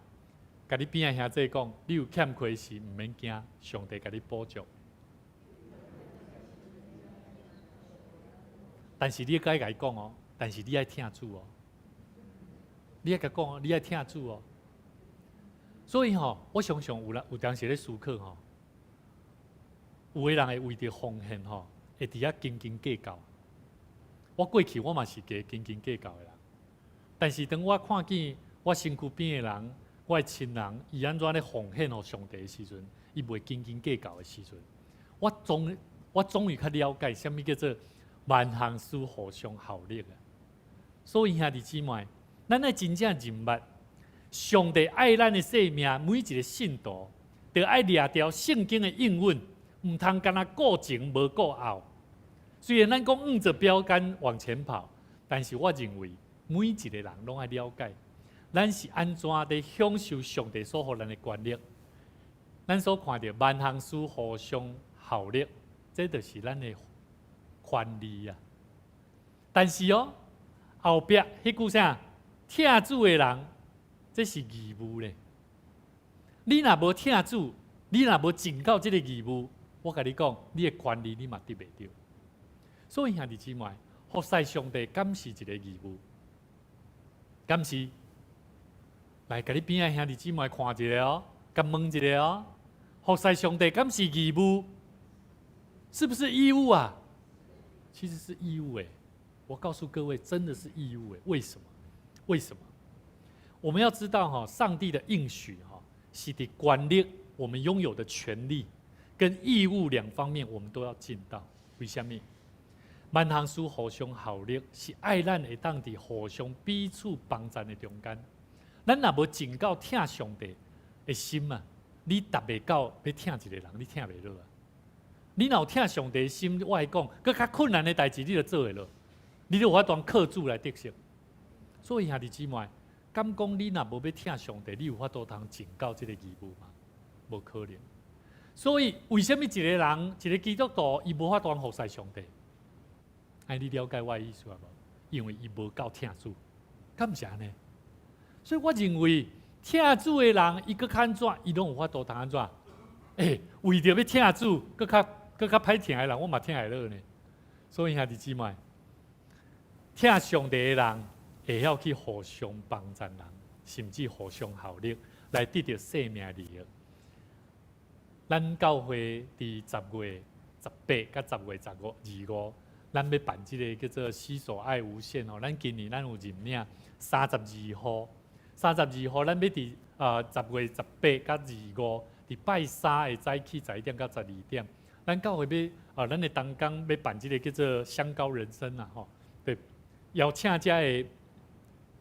共你邊仔兄弟講，你有欠缺時，毋免驚，上帝共你補足。但是你愛共伊講哦，但是你愛疼主哦，你愛共講哦，你愛疼主哦。所以吼，我常常有啦，有當時咧思考吼，有的人會為著奉獻吼，會佇遐斤斤計較。我過去我嘛是個斤斤計較的人，但是當我看見我身軀邊的人，我的親人，伊按怎咧奉獻予上帝的時陣，伊袂斤斤計較的時陣，我終於較了解啥物叫做萬項事互相效力啊！所以兄弟姊妹，咱愛真正認捌上帝愛咱的生命，每一個信徒，著愛掠牢聖經的應允，毋通干焦顧前無顧後。雖然咱講向著標杆往前跑，但是我認為每一個人攏愛了解，咱是按怎佇享受上帝所予咱的權力。咱所看著萬項事互相效力，這就是咱的權利啊！但是哦，後壁彼句啥？疼主的人，這是義務咧。你若無疼主，你若無盡到這个義務，我共你講，你的權利你嘛得袂著。所以兄弟姊妹，服侍上帝敢是一个義務？敢是？來，共你邊仔兄弟姊妹看一下哦，共問一下哦。服侍上帝敢是義務？是不是義務啊？其實是義務誒。我告訴各位，真的是義務誒。為什麼？為什麼？我們要知道哈，上帝的應許哈，是佇權力，我們擁有的權利跟義務兩方面，我們都要盡到。為什麼？萬項事互相效力，是愛咱會當佇互相彼此幫贊的中間。咱若無盡到疼上帝的心啊，你達袂到欲疼一個人，你疼袂落啊。你若有疼上帝的心，我會講，閣較困難的代誌，你就做會落，你就有法度靠主來得勝。所以兄弟姊妹，敢講你若無欲疼上帝，你有法度通盡到這个義務嗎？無可能。所以，為啥物一個人，一個基督徒，伊無法度服侍上帝？哎，你了解我的意思無？因為伊無夠疼主，敢毋是按呢？所以我認為疼主的人，伊閣較按怎，伊攏有法度通按怎？欸，為著欲疼主，閣較歹疼的人，我嘛疼會落呢。所以兄弟姊妹，疼上帝的人，會曉去互相幫贊人，甚至互相效力，來得著生命利益。咱教會佇10月18佮10月15、25，咱欲辦這个叫做“施捨愛無限”哦。咱今年咱有認領三十二戶，三十二戶，咱欲佇10月18佮25，佇拜三的早起11點到12點，咱教會欲啊，咱的同工欲辦這个叫做“香膏人生”啊吼，對，邀請遮个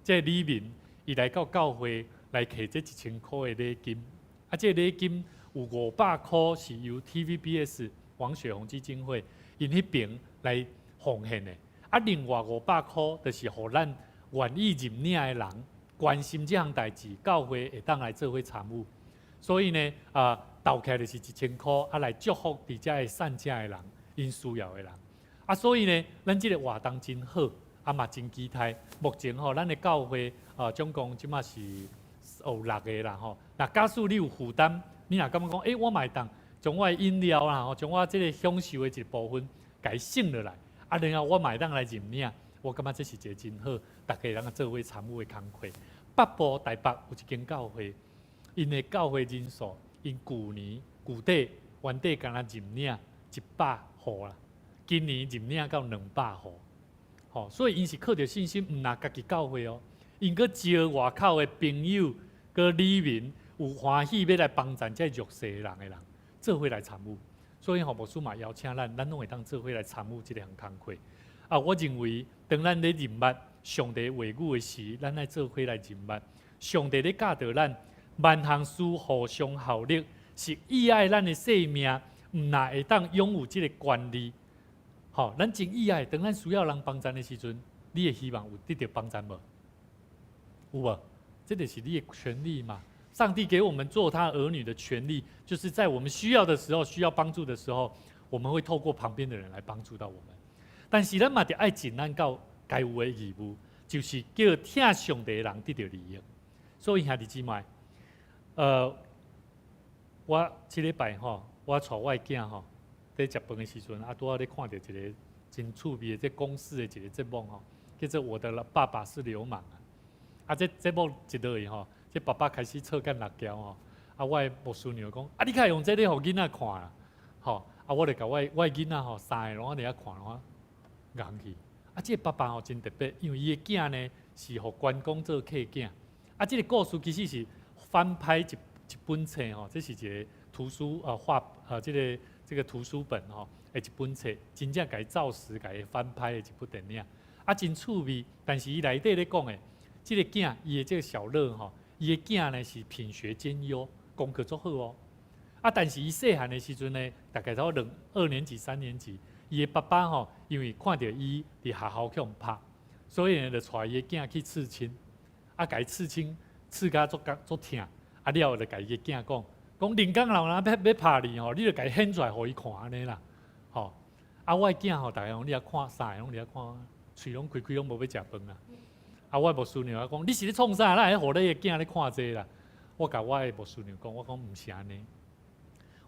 這个里民，伊來到教會來提這1000箍的禮金，啊，這个禮金有500箍是由 TVBS 王雪紅基金會𪜶彼爿來奉獻的，啊，另外500箍就是予咱願意認領的人關心這項代誌，教會會當來做伙參與。所以呢，啊，投起來就是1000箍，啊，來祝福佇遮的散者的人，𪜶需要的人。啊，所以呢，咱這个活動真好，啊嘛真期待。目前吼，咱的教會啊，總共這馬是有六个啦吼。若假使你有負擔，你若感覺講，欸，我嘛會當將我的飲料啦吼，將我這个享受的一部分，共伊省落來，啊，然後我嘛會當來認領，我感覺這是一个真好，逐家人做伙參與的工課。北部台北有一間教會，𪜶的教會人數，𪜶舊年舊底原底敢若認領100戶啦，今年認領到200戶，吼，所以𪜶是靠著信心，毋若家己教會哦，𪜶閣招外口的朋友、閣里民有歡喜欲來幫贊這弱勢的人，做伙來參與。所以吼，牧師嘛邀請咱，咱攏會當做伙來參與這項工課。啊，我認為當咱咧認捌上帝話語的時，咱愛做伙來認捌上帝咧教導咱，萬項事互相效力，是意愛咱的生命，毋若會當擁有這个權利。吼，咱真意愛，當咱需要人幫贊的時陣，你會希望有得著幫贊無？有無？這就是你的權利嘛。上帝給我們做他兒女的權利，就是在我們需要的時候、需要幫助的時候，我們會透過旁邊的人來幫助到我們。但是咱嘛著愛盡咱到該有的義務，就是叫疼上帝的人得著利益。所以兄弟姊妹，我這禮拜吼，我帶我的囝吼，佇食飯的時陣，啊，拄仔咧看著一个真趣味的這公視的一个節目吼，叫做《我的爸爸是流氓》啊。啊，這節目一落去吼，這爸爸開始臭幹辣椒吼。啊，我的牧師娘講，啊，你較會用這咧予囡仔看啦，吼。啊，我就共我的囡仔吼，三个攏佇遐看，攏𠢕去。啊，這个爸爸吼真特別，因為伊的囝呢是予關公做契囝。啊，這个故事其實是翻拍一本冊吼，這是一个圖書啊畫啊，這個圖書本吼，的一本冊，真正共伊照實共伊翻拍的一部電影。啊，真趣味，但是伊內底咧講的，這个囝伊的這个小樂吼，伊的囝呢是品學兼優，功課足好哦。啊，但是伊細漢的時陣呢，大概到二年級、三年級，伊的爸爸吼，因為看著伊佇學校予人拍，所以呢就帶伊的囝去刺青，啊，共伊刺青刺甲足足疼，啊了後就共伊的囝講，講恁工人若欲拍你吼，你就共伊顯出來予伊看按呢啦，吼。啊，我的囝吼，逐家攏佇遐看，三个攏佇遐看，喙攏開開攏無欲食飯啊。啊，我的牧師娘講，你是咧創啥？哪會予你的囝咧看這啦？我共我的牧師娘講，我講毋是按呢，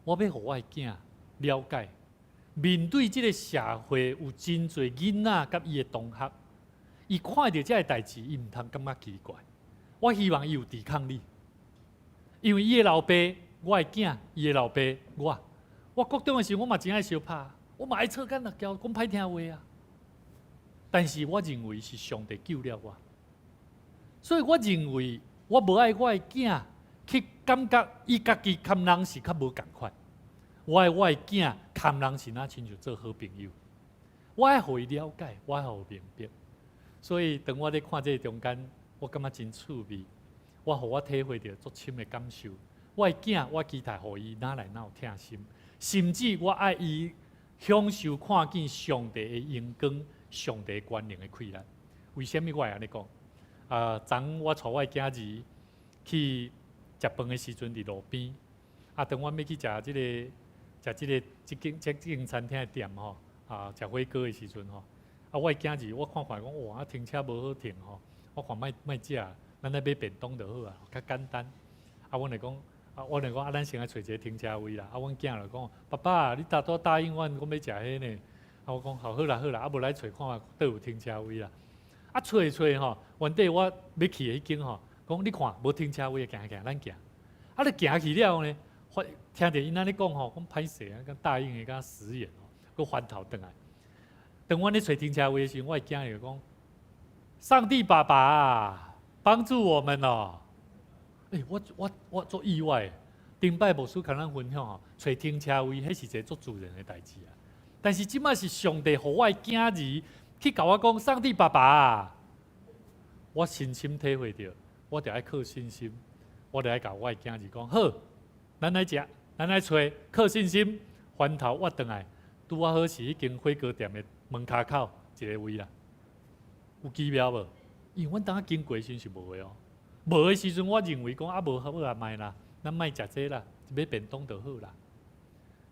我欲予我的囝了解，面對這个社會有真濟囡仔佮伊的同學，伊看著這个代誌，伊毋通感覺奇怪。我希望伊有抵抗力，因為伊的老爸，我的囝，伊的老爸，我，我國中的時候，我嘛真愛相拍，我嘛愛吵干鬧交，講歹聽話啊。但是我認為是上帝救了我，所以我認為我無愛我的囝去感覺伊家己佮人是較無仝款，我愛我的囝佮人是若親像做好朋友，我愛予伊了解，我愛予伊明白。所以當我咧看這个中間，我感覺真趣味，我予我體會著足深的感受。我的囝，我期待予伊哪來哪有疼心，甚至我愛伊享受看見上帝的榮光、上帝權能的氣力。為啥物我會按呢講？啊，昨我帶我的囝兒去食飯的時陣，佇路邊，啊，當阮欲去食這間餐廳的店吼，啊，食火鍋的時陣吼，啊，我的囝兒我看看講，哇，啊，停車無好停吼，我看莫莫食，咱來買便當就好啊，較簡單。啊，阮就講，啊，我就講，啊，咱先來揣一个停車位啦。啊，阮囝就講，爸爸，你頭拄答應阮講欲食彼呢。啊，我講好，好啦好啦，啊，無來揣看覓佗有停車位啦。啊，揣揣吼，原底我欲去的彼間吼，講你看無停車位，行行咱行。啊，你行去了呢，發聽著𪜶按呢講吼，講歹勢啊，敢答應的敢食言哦，閣翻頭轉來。當阮咧揣停車位的時陣，我的囝就講：上帝爸爸幫助我們哦。欸，我足意外，頂擺牧師共咱分享吼，揣停車位，彼是一个足自然的代誌啊。但是這擺是上帝予我的囝兒去共我講，上帝爸爸，我深深體會著，我著愛靠信心，我著愛共我的囝兒講，好，咱來食，咱來揣，靠信心，翻頭倚轉來，拄仔好是彼間火鍋店的門跤口一个位啦，有奇妙無？因為阮當仔經過的時陣是無的哦，無的時陣，我認為講啊無好啊，莫啦，咱莫食這啦，買便當就好啦。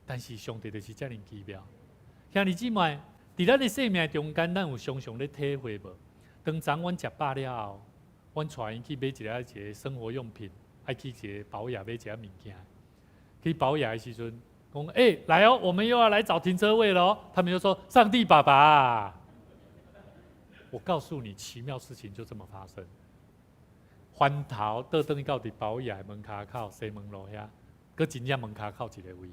但是上帝就是遮爾奇妙，兄弟姊妹，佇咱的生命中間，咱有常常咧體會無？當昨阮食飽了後，阮帶𪜶去買一个生活用品，愛去一个寶雅買一个物件。去寶雅的時陣，講欸來哦，我們又要來找停車位咯。他們就說：上帝爸爸，我告訴你，奇妙事情就這麼發生。翻頭倒轉去到佇寶雅的門跤口西門路遐，閣真正門跤口一个位。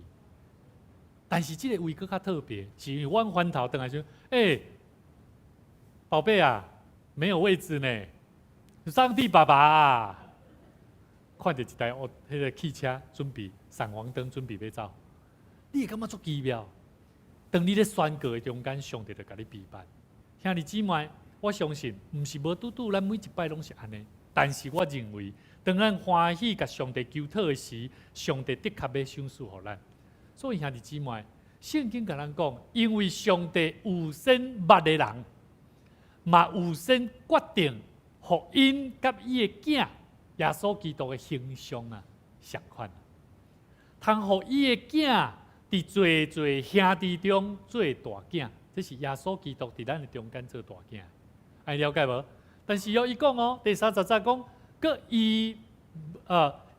但是這個位閣較特別，是因為阮翻頭轉來時，欸，寶貝啊，沒有位置呢。上帝爸爸啊，看著一台哦，彼個汽車準備閃黃燈，準備欲走，你會感覺足奇妙。當你咧宣告的中間，上帝就共你備辦。兄弟姊妹，我相信毋是無拄拄，咱每一擺攏是按呢。但是我認為，當咱歡喜共上帝求討的時，上帝的確欲賞賜予咱。所以兄弟姊妹，聖經共咱講，因為上帝預先捌的人，嘛預先決定，予𪜶佮伊的囝耶穌基督的形象啊相款，通予伊的囝佇濟濟兄弟中做大囝，這是耶穌基督佇咱的中間做大囝，按呢了解無？但是哦，伊講哦，第三十節講，閣伊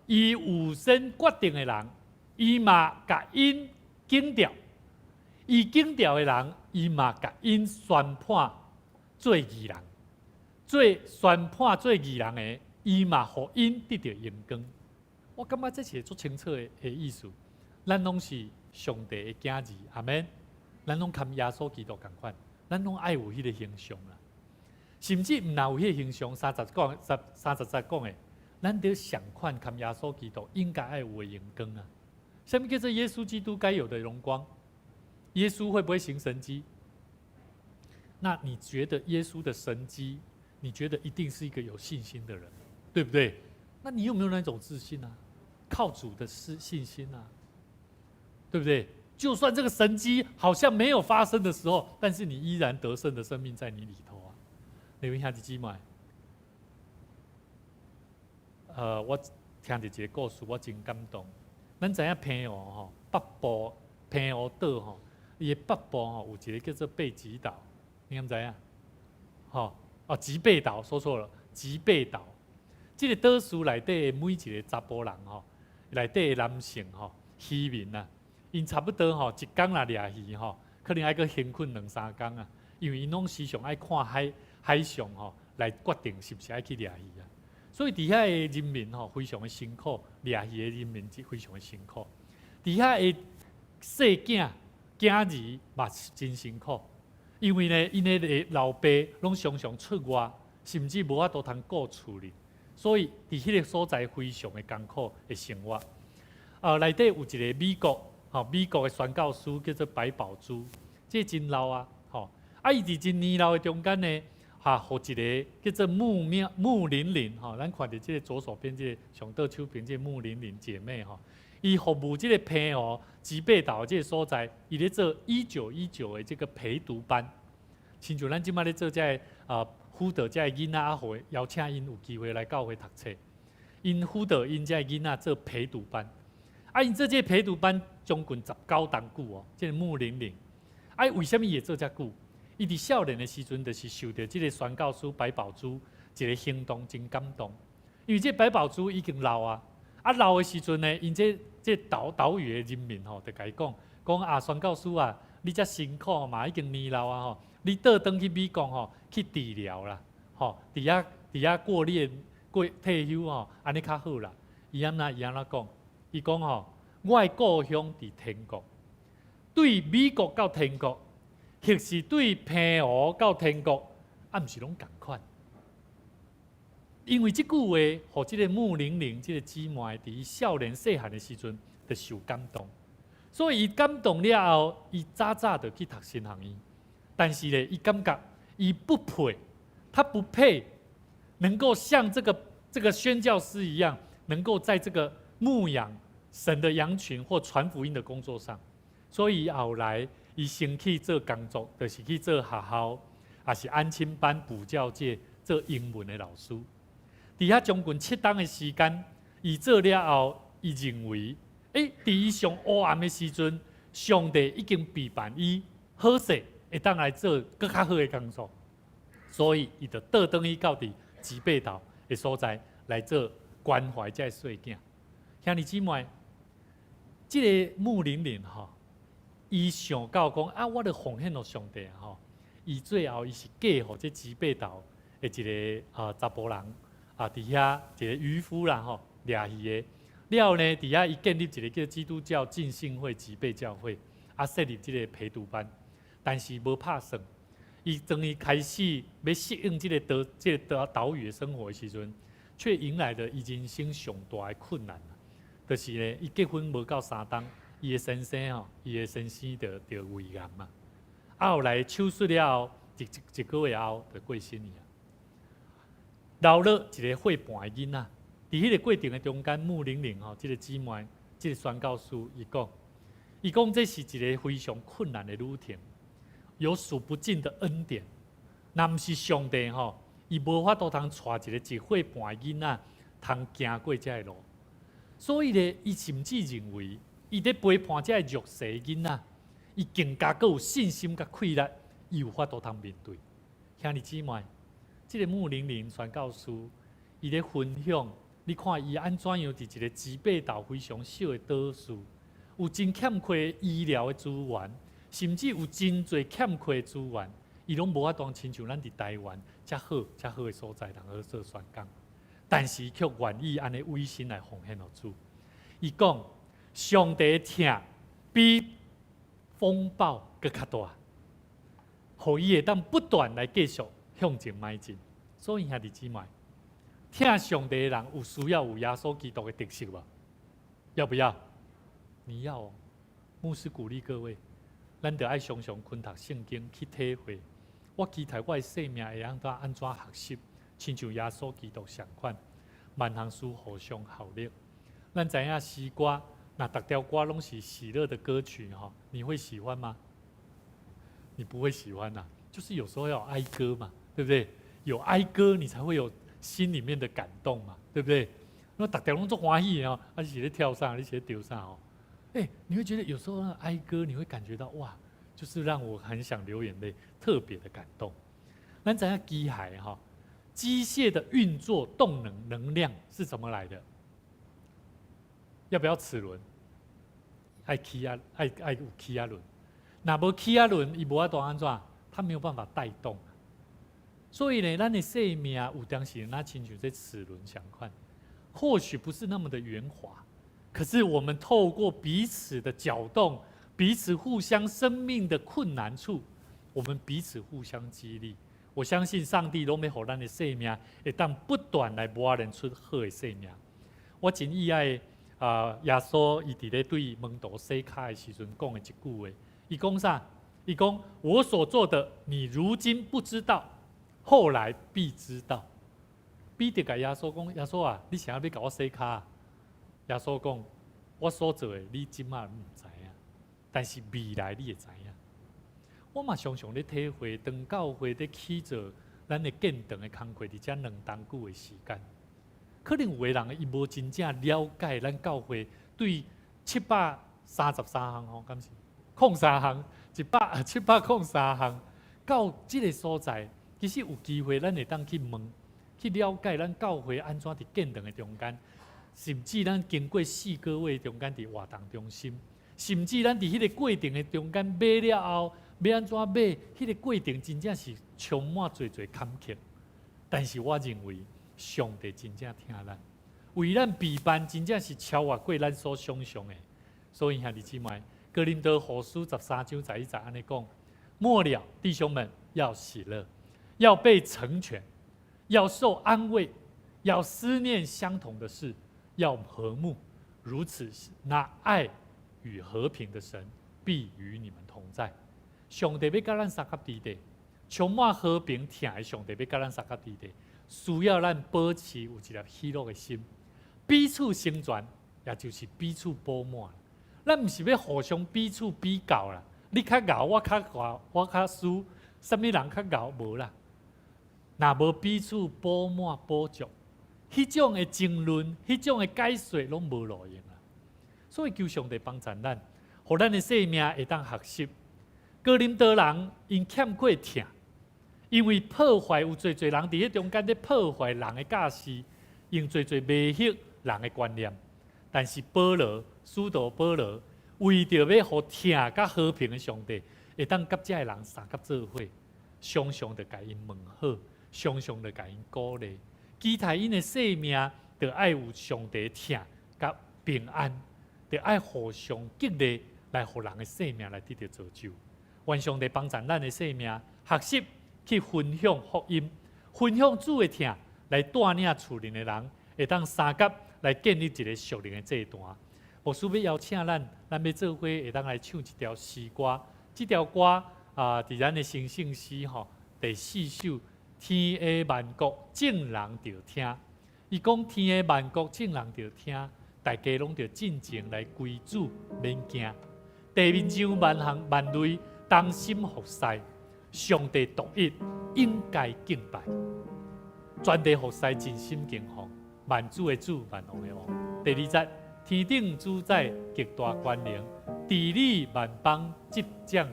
預先決定的人，伊嘛共𪜶揀著，伊揀著的人，伊嘛共𪜶宣判做義人。做宣判做義人的，伊嘛予𪜶得著榮光。我感覺這是足清楚的意思。咱攏是上帝的囝兒，阿們。咱攏含耶穌基督仝款，咱攏愛有彼個形象啦。甚至毋若有彼個形象，三十節講的，咱著相款含耶穌基督應該愛有的榮光啊。啥物叫做耶穌基督該有的榮光？耶穌會不會行神蹟？那你覺得耶穌的神蹟？你覺得一定是一個有信心的人，對不對？那你有沒有那種自信啊？靠主的是信心啊，對不對？就算這個神蹟好像沒有發生的時候，但是你依然得勝的生命在你裡頭啊。你問兄弟姊妹，我聽著一個故事，我真感動。咱知影澎湖吼，北部澎湖島吼，伊的北部吼有一個叫做貝吉島，你敢知影？吼，哦，吉貝島說錯了，吉貝島。這個島嶼內底的每一個查埔人吼，內底的男性吼，漁民啊，𪜶差不多吼，一工若掠魚吼，可能愛閣休睏兩三工啊，因為𪜶攏時常愛看海象吼，來決定是毋是愛去掠魚啊。所以佇遐的人民吼，非常的辛苦，掠魚的人民非常的辛苦。佇遐的細囝囝兒嘛真辛苦，因為呢，𪜶的老爸攏常常出外，甚至無法度通顧厝裡，所以佇彼個所在非常的艱苦的生活。內底有一個美國，吼，美國的宣教師叫做白寶珠，這個真老啊，吼，啊，伊佇真年老的中間呢，哈，予一個叫做木妙木玲玲，吼，咱看著這個左手邊這個上倒手邊這個木玲玲姐妹，吼，伊服務這個澎湖吉貝島這個所在，伊咧做1919的這個陪讀班，親像咱這擺咧做這個啊輔導這個囡仔啊，予邀請𪜶有機會來教會讀冊，𪜶輔導𪜶這個囡仔做陪讀班，啊，𪜶做這個陪讀班將近19冬久哦，這個木玲玲，啊，為啥物伊會做遮久？伊佇少年的時陣，就是受著這個宣教師白寶珠一個行動真感動，因為這個白寶珠已經老啊，啊老的時陣呢，𪜶這島嶼的人民吼，就共伊講講啊，宣教師啊，你遮辛苦嘛，已經年老啊吼，你倒轉去美國吼去治療啦，吼，佇遐過年過退休吼，按呢較好啦。伊按怎伊按怎講？伊講吼，我的故鄉佇天國，對美國到天國，或是對澎湖到天國，啊，毋是攏仝款。因為這句話，予這個木玲玲這個姊妹佇伊少年細漢的時陣，就受感動。所以伊感動了後，伊早早就去讀神學院。但是咧，伊感覺伊不配，他不配能夠像這個宣教師一樣，能夠在這個牧養神的羊群或傳福音的工作上。所以後來，伊先去做工作，就是去做學校，抑是安親班補教界做英文的老師。佇遐將近7冬的時間，伊做了後，伊認為，佇伊上黑暗的時陣，上帝已經備辦伊好勢，會當來做閣較好的工作，所以伊就倒轉去到佇吉貝島的所在來做關懷這个細囝。兄弟姊妹，這個木玲玲吼，伊想到講啊，我著奉獻予上帝吼，伊最後伊是嫁予這吉貝島的一個啊查埔人啊，佇遐一個漁夫啦吼，掠魚的。了後呢，佇遐伊建立一個叫基督教浸信會吉貝教會，啊設立這个陪讀班，但是無拍算。伊當伊開始欲適應這个島嶼的生活的時陣，卻迎來了伊人生上大的困難。就是咧，伊結婚無夠3冬，伊的先生吼，伊的先生就得胃癌嘛。啊，後來手術了後，一個月後就過身去啊。留落一个歲半的囡仔，佇彼个過程的中間，穆玲玲吼，這个姊妹，這个宣教師，伊講這是一个非常困難的旅程，有數不盡的恩典。若毋是上帝吼，伊無法度通帶一個1歲半的囡仔通行過這个路。所以咧，伊甚至認為，伊佇陪伴這个弱勢囡仔，伊更加閣有信心佮氣力，伊有法度通面對。兄弟姊妹，這个穆玲玲宣教師，伊咧分享，你看伊按怎樣佇一个吉貝島非常小的島嶼，有真欠缺醫療的資源，甚至有真濟欠缺的資源，伊攏無法度親像咱佇台灣遮好、遮好的所在，通好做宣講。但是卻願意按呢委身來奉獻予主。伊講，上帝疼比風暴閣較大，予伊會當不斷來繼續向前邁進。所以兄弟姊妹，疼上帝的人有需要有耶穌基督的特色無？要不要？你要哦。牧師鼓勵各位，咱著愛常常勤讀聖經去體會。我期待我的生命會按怎按怎學習，親像耶穌基督相款，萬項事互相效力。咱知影詩歌，若逐條歌攏是喜樂的歌曲吼，你會喜歡嗎？你不會喜歡吶，就是有時候要有哀歌嘛，對不對？有哀歌，你才會有心裡面的感動嘛，對不對？那逐條攏足歡喜的哦，啊，你是咧跳啥？你是咧著啥哦？欸，你會覺得有時候那個哀歌，你會感覺到哇，就是讓我很想流眼淚，特別的感動。咱知影機械哈，機械的運作動能能量是怎麼來的？要不要齒輪？愛氣壓，愛有氣壓輪。若無氣壓輪，伊無法度按怎？它沒有辦法帶動。所以呢，咱的生命有當時若親像這齒輪相款，或許不是那麼的圓滑，可是我們透過彼此的攪動，彼此互相生命的困難處，我們彼此互相激勵。我相信上帝攏欲予咱的生命會當不斷來磨練出好的生命。我真意愛啊，耶穌伊佇咧對門徒洗跤的時陣講的一句話，伊講啥？伊講：我所做的，你如今不知道，後來必知道。彼得共耶穌講：耶穌啊，你啥欲共我洗跤？耶穌講：我所做的，你這馬毋知影，但是未來你會知影。我嘛常常咧體會，當教會咧起做咱的建堂的工課，佇遮2冬久的時間，可能有的人伊無真正了解咱教會對733項吼，敢是空三項，703項到這个所在，其實有機會咱會當去問，去了解咱教會按怎佇建堂的中間，甚至咱經過4個月中間佇活動中心，甚至咱佇彼个過程的中間買了後，欲按怎買？彼个過程真正是充滿濟濟坎坷。但是我認為上帝真正疼咱，為咱備辦真正是超越過咱所想象的。所以兄弟姊妹，哥林多後書13章11節按呢講：末了，弟兄們要喜樂，要被成全，要受安慰，要思念相同的事，要和睦。如此，那愛與和平的神必與你們同在。上帝欲佮咱相佮佇咧，充滿和平疼的上帝欲佮咱相佮佇咧，需要咱保持有一粒喜樂的心，彼此成全，也就是彼此補滿。咱毋是欲互相彼此比較啦，你較𠢕，我較𠢕，我較輸，啥物人較𠢕無啦？若無彼此補滿補足，彼種的爭論，彼種的解說，攏無路用啦。所以求上帝幫助咱，予咱的生命會當學習。哥林多人𪜶欠缺疼，因為破壞有濟濟人佇彼中間咧破壞人的教示，用濟濟迷惑人的觀念。但是保羅，使徒保羅為著欲予疼佮和平的上帝，會當佮遮的人相佮做伙，常常著共𪜶問好，常常著共𪜶鼓勵，期待𪜶的生命，著愛有上帝疼佮平安，著愛互相激勵，來予人的生命來得著造就。願上帝幫助咱的生命，學習去分享福音，分享主的疼，來帶領厝內的人，會當相佮來建立一个屬靈的祭壇。牧師欲邀請咱，咱欲做伙會當來唱一條詩歌。這條歌啊，佇咱的成聖詩吼第四首，天下萬國眾人著聽。伊講天下萬國眾人著聽，大家攏著盡情來歸主，免驚。地面上萬行萬類同心服侍，上帝獨一，應該敬拜。全地服侍盡心敬奉，萬主的主，萬王的王。第二節，天頂主宰極大權能，治理萬邦執掌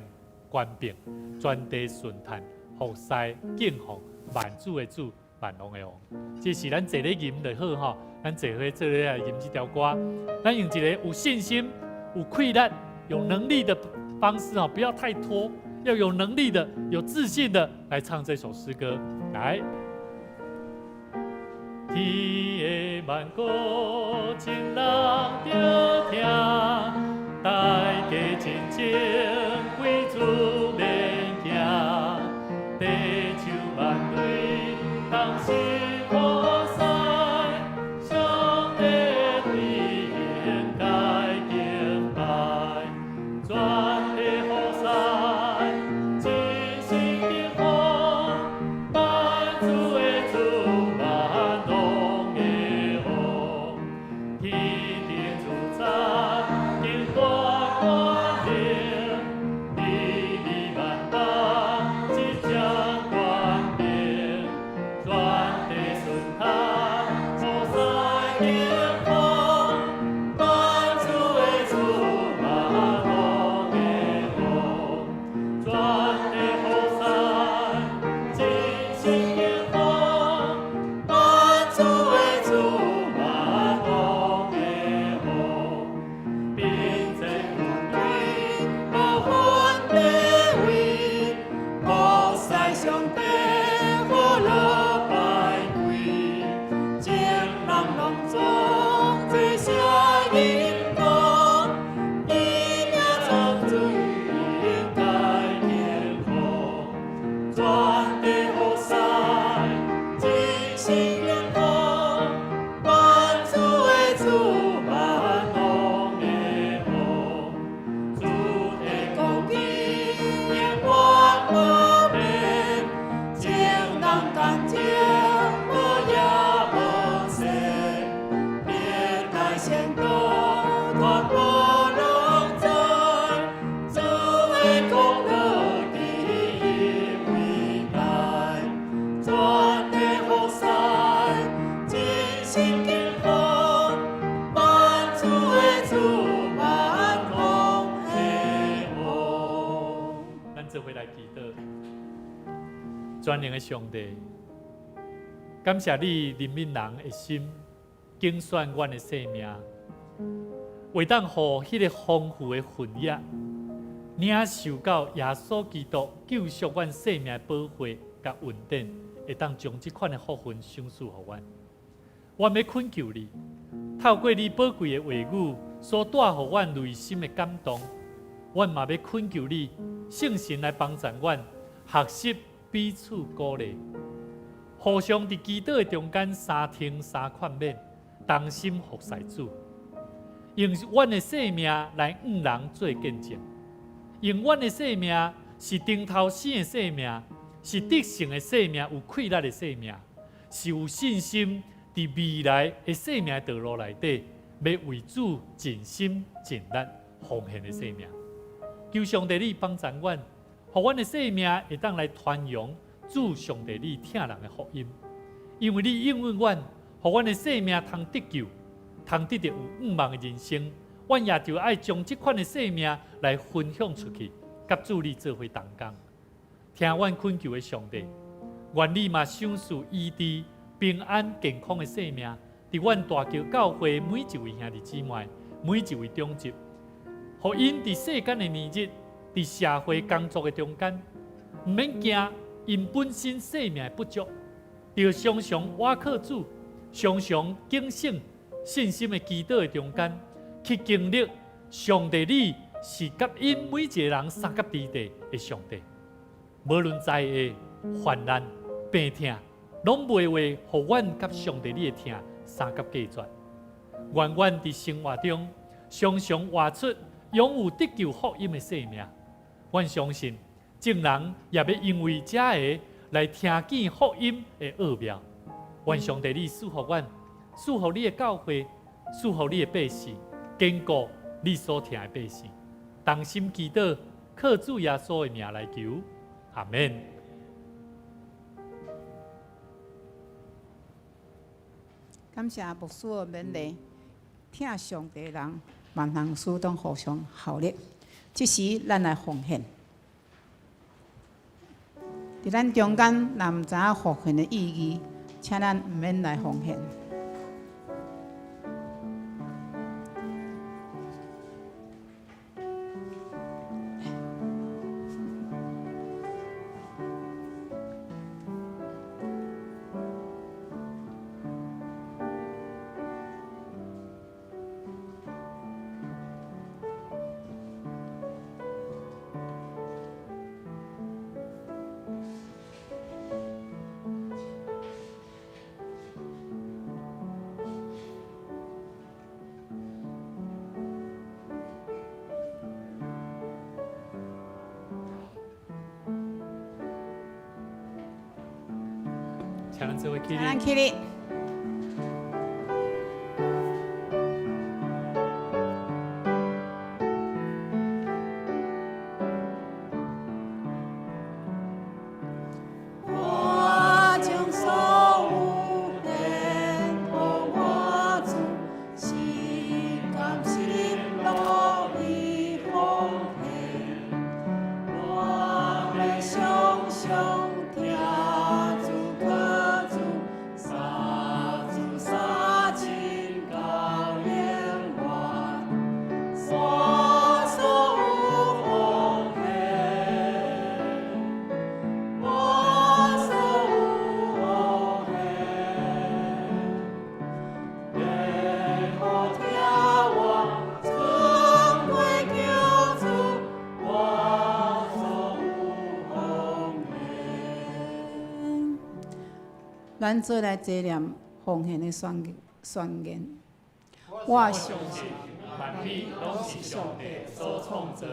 權柄，全地順嘆服侍敬奉，萬主的主，萬王的王。這是咱坐咧吟就好吼，咱坐伙做咧來吟這條歌，咱用一个有信心、有氣力、有能力的方式哦，不要太拖，要有能力的、有自信的來唱這首詩歌。來，天下萬國眾人著聽，大家盡情歸主免驚，地上萬類同心服侍，上帝獨一應該敬拜，全地服侍盡心敬奉，萬主的主，萬王的王，天頂主宰極大權能，治理萬邦執掌權柄，全地順嘆服侍敬奉，萬主的主，萬王的王，全地服侍盡心敬奉，萬主的主，萬王的王，征戰軍隊無分地位，服侍上帝和樂拜跪，眾人攏總齊聲吟講，伊名尊主應該敬奉，全地服侍盡心敬奉，萬主的主，萬王的王，主的公義永遠無變，眾人同情無影無勢，歷代先祖全部攏知，主的功勞第一偉大，全地服侍盡心敬奉，萬主的主，萬王的王。咱做伙來祈禱，全能的上帝，感謝你憐憫人的心，揀選阮的生命，會當予彼个豐富的份額，領受到耶穌基督救贖阮生命的寶血佮恩典，會當將這款的福分賞賜予阮。我欲懇求你，透過你寶貴的話語所帶予阮內心的感動，阮嘛欲懇求你，聖神來幫助阮學習彼此鼓勵，互相佇祈禱的中間相挺相勸勉，同心服侍主，用阮的生命來向人做見證，用阮的生命是重頭生的生命，是得勝的生命，有氣力的生命，是有信心佇未來的生命道路內底，欲為主盡心盡力奉獻的生命。求上帝你幫助阮，予阮的生命會當來傳揚主上帝你疼人的福音。因為你應允阮，予阮的生命通得救，通得著有向望的人生。阮也就愛將這款的生命來分享出去，佮主你做伙同工。聽阮懇求的上帝，願你嘛賞賜醫治、平安、健康的生命，佇阮大橋教會每一位兄弟姊妹，每一位長執，予𪜶佇世間的年日，佇社會工作的中間，毋免驚𪜶本身生命的不足，著常常倚靠主，常常警醒信心的祈禱的中間，去經歷上帝你是佮𪜶每一个人相佮佇地的上帝。無論災禍、患難、病痛，攏袂話予阮佮上帝你的疼相佮隔絕。願阮佇生活中常常活出擁有得救福音的生命。阮相信眾人也欲因為這个來聽見福音的奧妙。願上帝你賜福阮，賜福你的教會，賜福你的百姓，堅固你所疼的百姓。同心祈禱，靠主耶穌的名來求，阿門。感謝牧師的勉勵，疼上帝的人，萬項事攏互相效力。這時，咱來奉獻。佇咱中間，若毋知影奉獻的意義，請咱毋免來奉獻。請咱做伙起請咱立。起立。我將所有獻予我主，是甘心樂意奉獻。我欲常常疼主靠主，相主相親到永遠。我所有奉獻，我所有奉獻，耶和疼我，尊貴救主，我所有奉獻。咱做來齊念奉獻的宣言。我相信萬物攏是上帝所創造，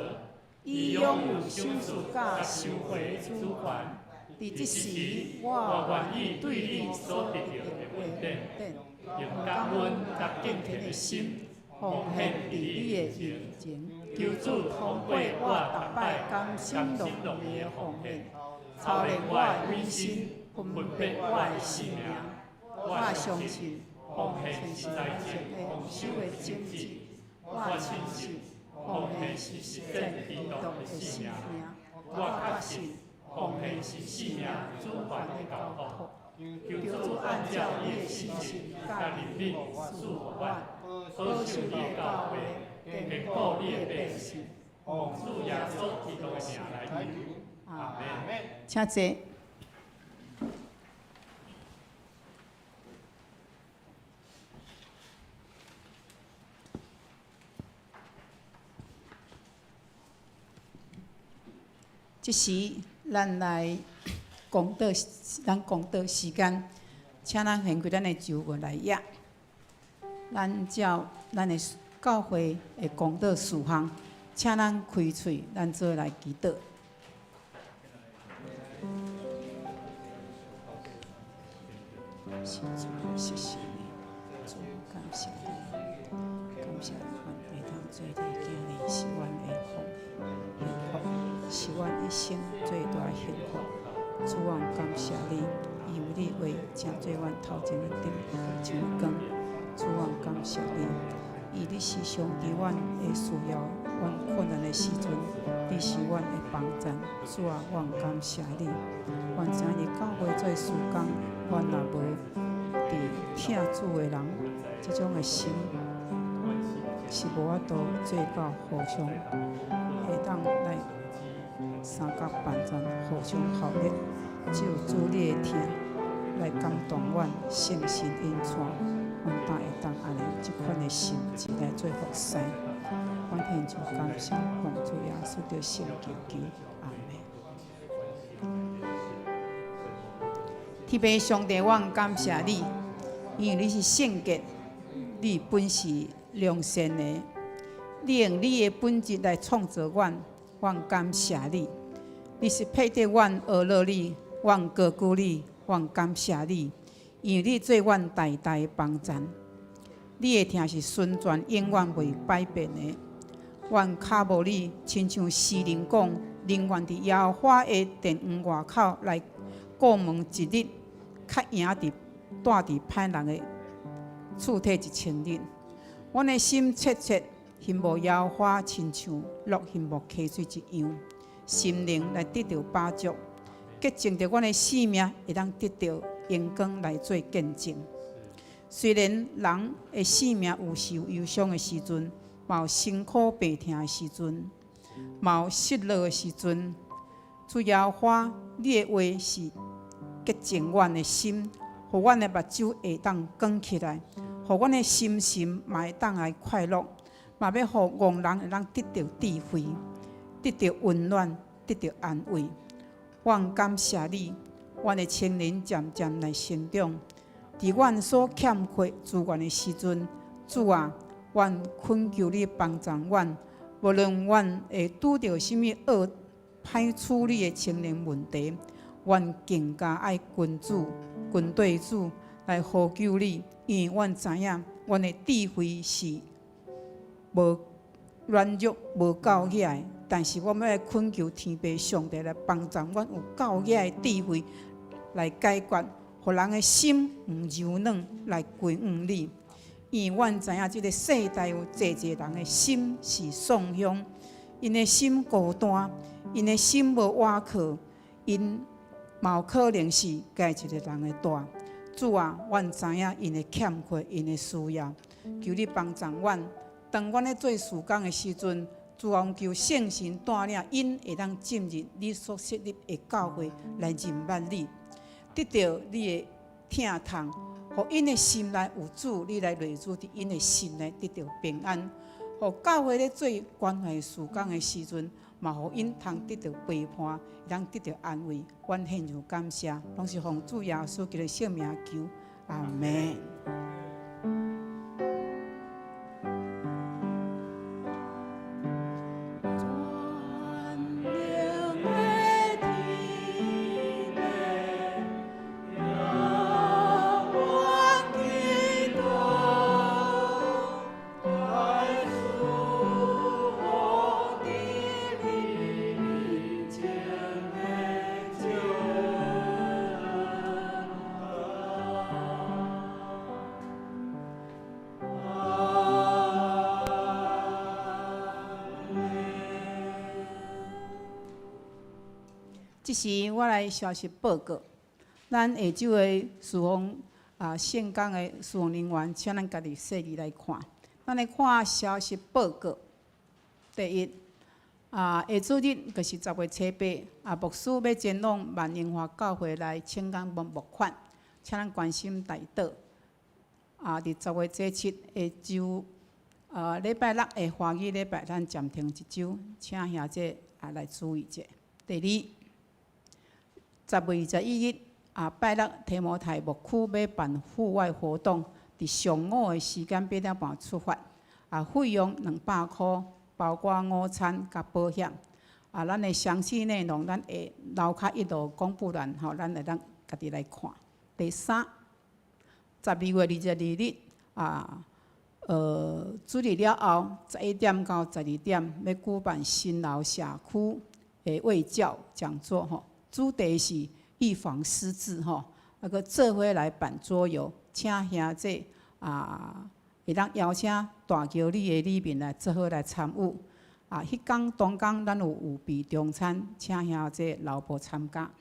伊擁有賞賜佮收回的主權。佇這時，我願意對你所得著的恩典，用感恩佮敬虔的心，奉獻佇你的面前。求主通過我逐擺甘心樂意的奉獻，操練我的委身，分別我的生命。我相信奉獻獻是財政豐收的種子。我相信奉獻是實踐基督的生命。我確信奉獻是生命主權的交託。求求主主按按照照你你的的信信實實佮佮能能力力賜賜予阮，予阮，保守你的教會，堅固你的百姓。奉主耶穌基督的名來求，阿門。請坐。這時，咱來講道，咱講道時間，請咱掀開咱的舊約來頁，咱照咱的教會的講道事項，請咱開喙，咱做來祈禱。是主，謝謝你，主感謝你，感謝阮會當做你囝兒，是阮的福幸福，是阮一生最大的幸福。主啊，感謝你，因為你話成做阮頭前的燈，像光。主啊，感謝你，伊你時常佇阮的需要、阮困難的時陣，你是阮的幫贊。主啊，阮感謝你。阮知影佇教會做事工，阮若無佇疼主的人，這種的心是無法度做到互相會當來相佮幫贊，互相效力。只有主你的疼來感動阮，聖神引帶，阮才會當按呢這款的心志來做服侍。阮獻上感謝，奉主耶穌的聖名求，阿門。天父上帝，我感謝你，因為你是聖潔，你本是良善的，你用你的本質來創造阮，我感謝你。你是配得阮呵咾你，阮高舉你，阮感謝你，因為你做阮大大的幫贊。你的疼是純全，永遠袂改變的。阮渴慕你，親像詩人講，寧願佇耶和華的殿門外口來過問一日，較贏佇蹛佇歹人的厝體1000日。阮的心切切欣慕耶和華，親像鹿欣慕溪水一樣。心靈來得著飽足，潔淨著阮的生命會當得著榮光來做見證。雖然人的生命有時有憂傷的時陣，嘛有辛苦病痛的時陣，嘛有失落的時陣，主耶和華，你的話是潔淨阮的心，予阮的目睭會當光起來，予阮的心神嘛會當來快樂，嘛欲予戇人會當得著智慧，得著溫暖，得著安慰。我感謝你，阮的青年漸漸來成長。佇阮所欠缺資源的時陣，主啊，阮懇求你幫助阮。無論阮會拄著啥物惡歹處理的青年問題，阮更加愛跟主、跟綴主來呼求你，因為阮知影，阮的智慧是無軟弱、無夠額的。但是我們愛懇求天父上帝來幫助阮有夠額的智慧來解決，予人的心毋柔軟來歸向你。因為阮知影這个世代有濟濟人的心是喪向，𪜶的心孤單，𪜶的心無倚靠，𪜶嘛有可能是家一个人的帶。主啊，阮知影𪜶的欠缺，𪜶的需要，求你幫助阮。當阮咧做事工的時陣，主啊，阮求聖神帶領𪜶會當進入你所設立的教會來認捌你，得著你的疼痛，予𪜶的心內有主，你來內住佇𪜶的心內得著平安。予教會咧做關懷事工的時陣，嘛予𪜶通得著陪伴，會當得著安慰。阮獻上感謝，攏是奉主耶穌基督聖名求，阿門。這時我來消息報告，咱下晝的事奉啊，聖工的事奉人員，請咱家己細膩來看。咱來看消息報告。第一，啊，下主日就是10月7日，啊，牧師欲前往萬榮華教會來請願募募款，請咱關心代禱。啊，佇10月7下晝，啊，禮拜六的華語禮拜，咱暫停一週，請兄姐啊來注意者。第二，10月21日啊，拜六提摩太牧區欲辦戶外活動，佇上午的時間8點半出發，啊，費用200箍，包括午餐佮保險。啊，咱的詳細內容，咱會樓跤一路公布欄吼，咱會當家己來看。第三，12月22日啊，主日了後，11點到12點，欲舉辦新樓社區的衛教講座吼，主題是預防失智吼，啊閣做伙來辦桌遊，請兄姐啊，會當邀請大橋里的里民來做伙來參與。啊，彼工當工咱有預備中餐，請兄姐留步參加。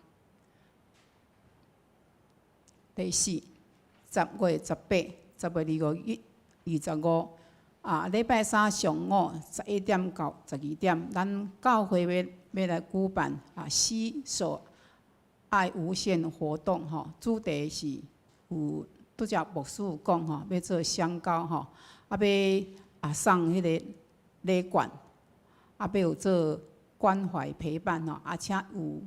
第四，10月18、10月25日、25啊，禮拜三上午11點到12點，咱教會欲來舉辦啊，攜手愛無限活動吼，主題是有拄才牧師有講吼，欲做香膏吼，啊欲啊送彼个禮券，啊，欲有做關懷陪伴吼，啊，且有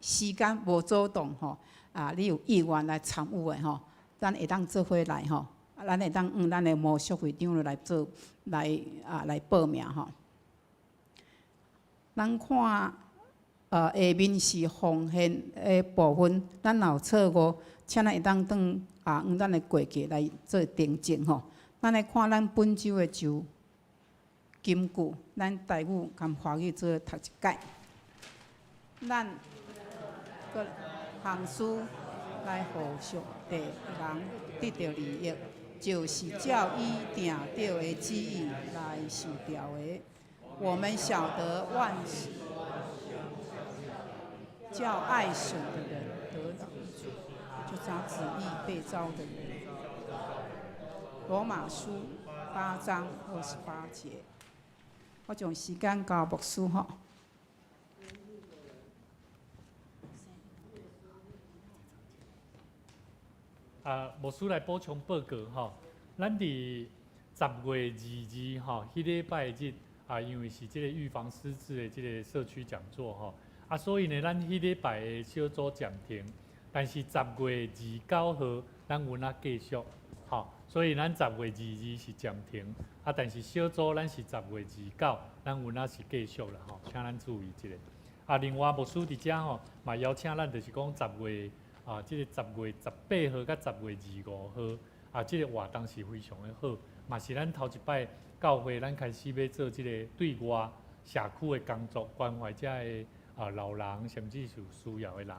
時間無阻擋吼，啊，你有意願來參與的吼，咱會當做伙來吼，啊，咱會當用咱的魔術會長來做來啊來報名吼。咱看，下面是奉獻的部分，咱若有錯誤，請咱會當轉啊，用咱的過去來做訂正吼。咱來看咱本週的就金句，咱台語佮華語做讀一擺。咱閣行事來予屬地人得著利益，就是照已定著的旨意來受調的。我們曉得萬事叫愛神的人得益處，就照旨意被召的人。羅馬書8章28節。我將時間交牧師吼。啊，牧師來補充報告吼，咱佇10月22吼，彼禮拜日啊，因為是這个預防失智的這个社區講座吼，啊，所以呢，咱彼禮拜的小組暫停，但是10月29號，咱有哪繼續，吼，所以咱十月二二是暫停，啊，但是小組咱是十月二九，咱有哪是繼續啦，吼，請咱注意一下。啊，另外牧師佇遮吼，嘛邀請咱就是講十月啊，這个10月18號佮10月25號，啊，這个活動是非常的好，嘛是咱頭一擺教會咱開始欲做這个對外社區的工作，關懷遮的啊老人，甚至是有需要的人。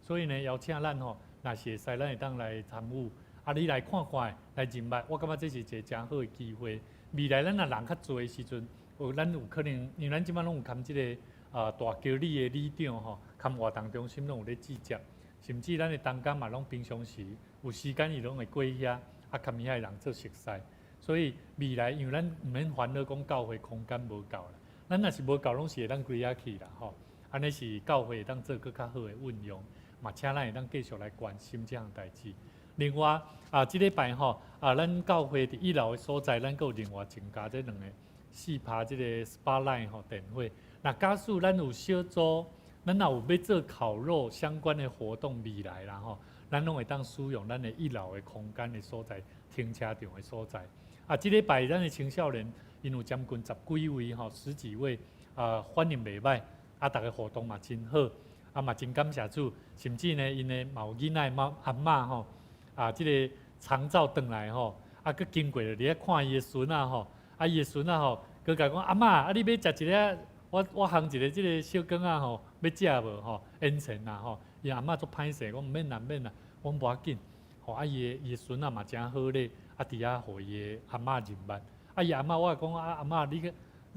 所以呢，邀請咱吼，若是會使，咱會當來參與。啊，你來看看，來認捌，我感覺這是一个誠好的機會。未來咱若人較濟的時陣，有咱有可能，因為咱這擺攏有含這个啊大橋里的里長吼，含活動中心攏有咧接觸，甚至咱的同工嘛攏平常時有時間伊攏會過遐，啊，佮遐的人做熟似。所以未來，因為咱毋免煩惱講教會空間無夠啦，咱若是無夠，攏是會當規遐去啦吼。按呢是教會會當做閣較好的運用，嘛請咱會當繼續來關心這項代誌。另外啊，這禮拜吼啊，咱教會佇一樓的所在，咱閣有另外增加這兩個四拍這個 spotlight 吼電火。若假使咱有小組，咱若有欲做烤肉相關的活動，未來啦吼，咱攏會當使用咱的一樓的空間的所在，停車場的所在。啊，這禮拜咱的青少年，𪜶有將近十幾位吼，十幾位啊，反應袂䆀，啊，逐个活動嘛真好，啊嘛真感謝主，甚至呢，𪜶的嘛有囡仔媽阿嬤吼，啊，這个長照轉來吼，啊，閣經過佇遐看伊的孫仔吼，啊，伊的孫仔吼，閣共講阿嬤，啊，你欲食一个，我烘一个這个小羹仔吼，欲食無吼？煙塵啦吼，伊阿嬤足歹勢，講毋免啦，毋免啦，講無要緊，吼，啊，伊的孫仔嘛誠好咧。啊，佇遐予伊的阿嬤認捌，啊，伊阿嬤我講啊，阿嬤你去，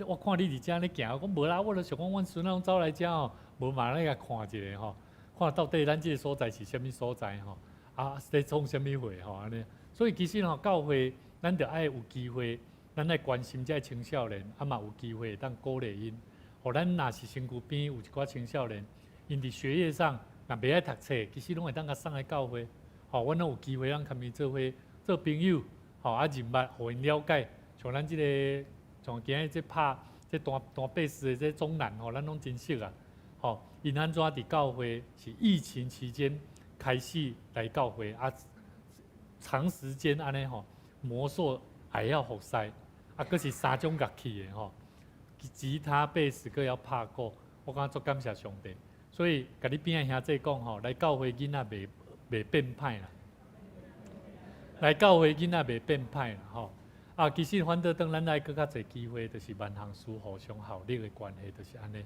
我看你佇遮咧行，我講無啦，我就想講阮孫仔攏走來遮吼，無嘛來共看一下吼，看到底咱這个所在是啥物所在吼，啊，咧創啥物貨吼按呢。所以其實吼，教會咱著愛有機會，咱愛關心這青少年，啊嘛有機會會當鼓勵𪜶。予咱若是身軀邊有一寡青少年，𪜶佇學業上若袂愛讀冊，其實攏會當共送來教會，吼，阮攏有機會通共𪜶做伙做朋友。吼啊，認捌，予𪜶了解，像咱這个，像今日這拍這彈彈貝斯的這中男吼，咱攏真熟啊。吼，𪜶按怎佇教會是疫情期間開始來教會啊，長時間按呢吼魔術會曉服侍，啊，閣是三種樂器的吼，吉他、貝斯，閣會曉拍鼓，我感覺足感謝上帝。所以，共你邊仔兄弟講吼，來教會囡仔袂變歹啦。來教會囡仔袂變歹啦吼！啊，其實反倒當咱來閣較濟機會，就是萬項事互相效力的關係，就是按呢。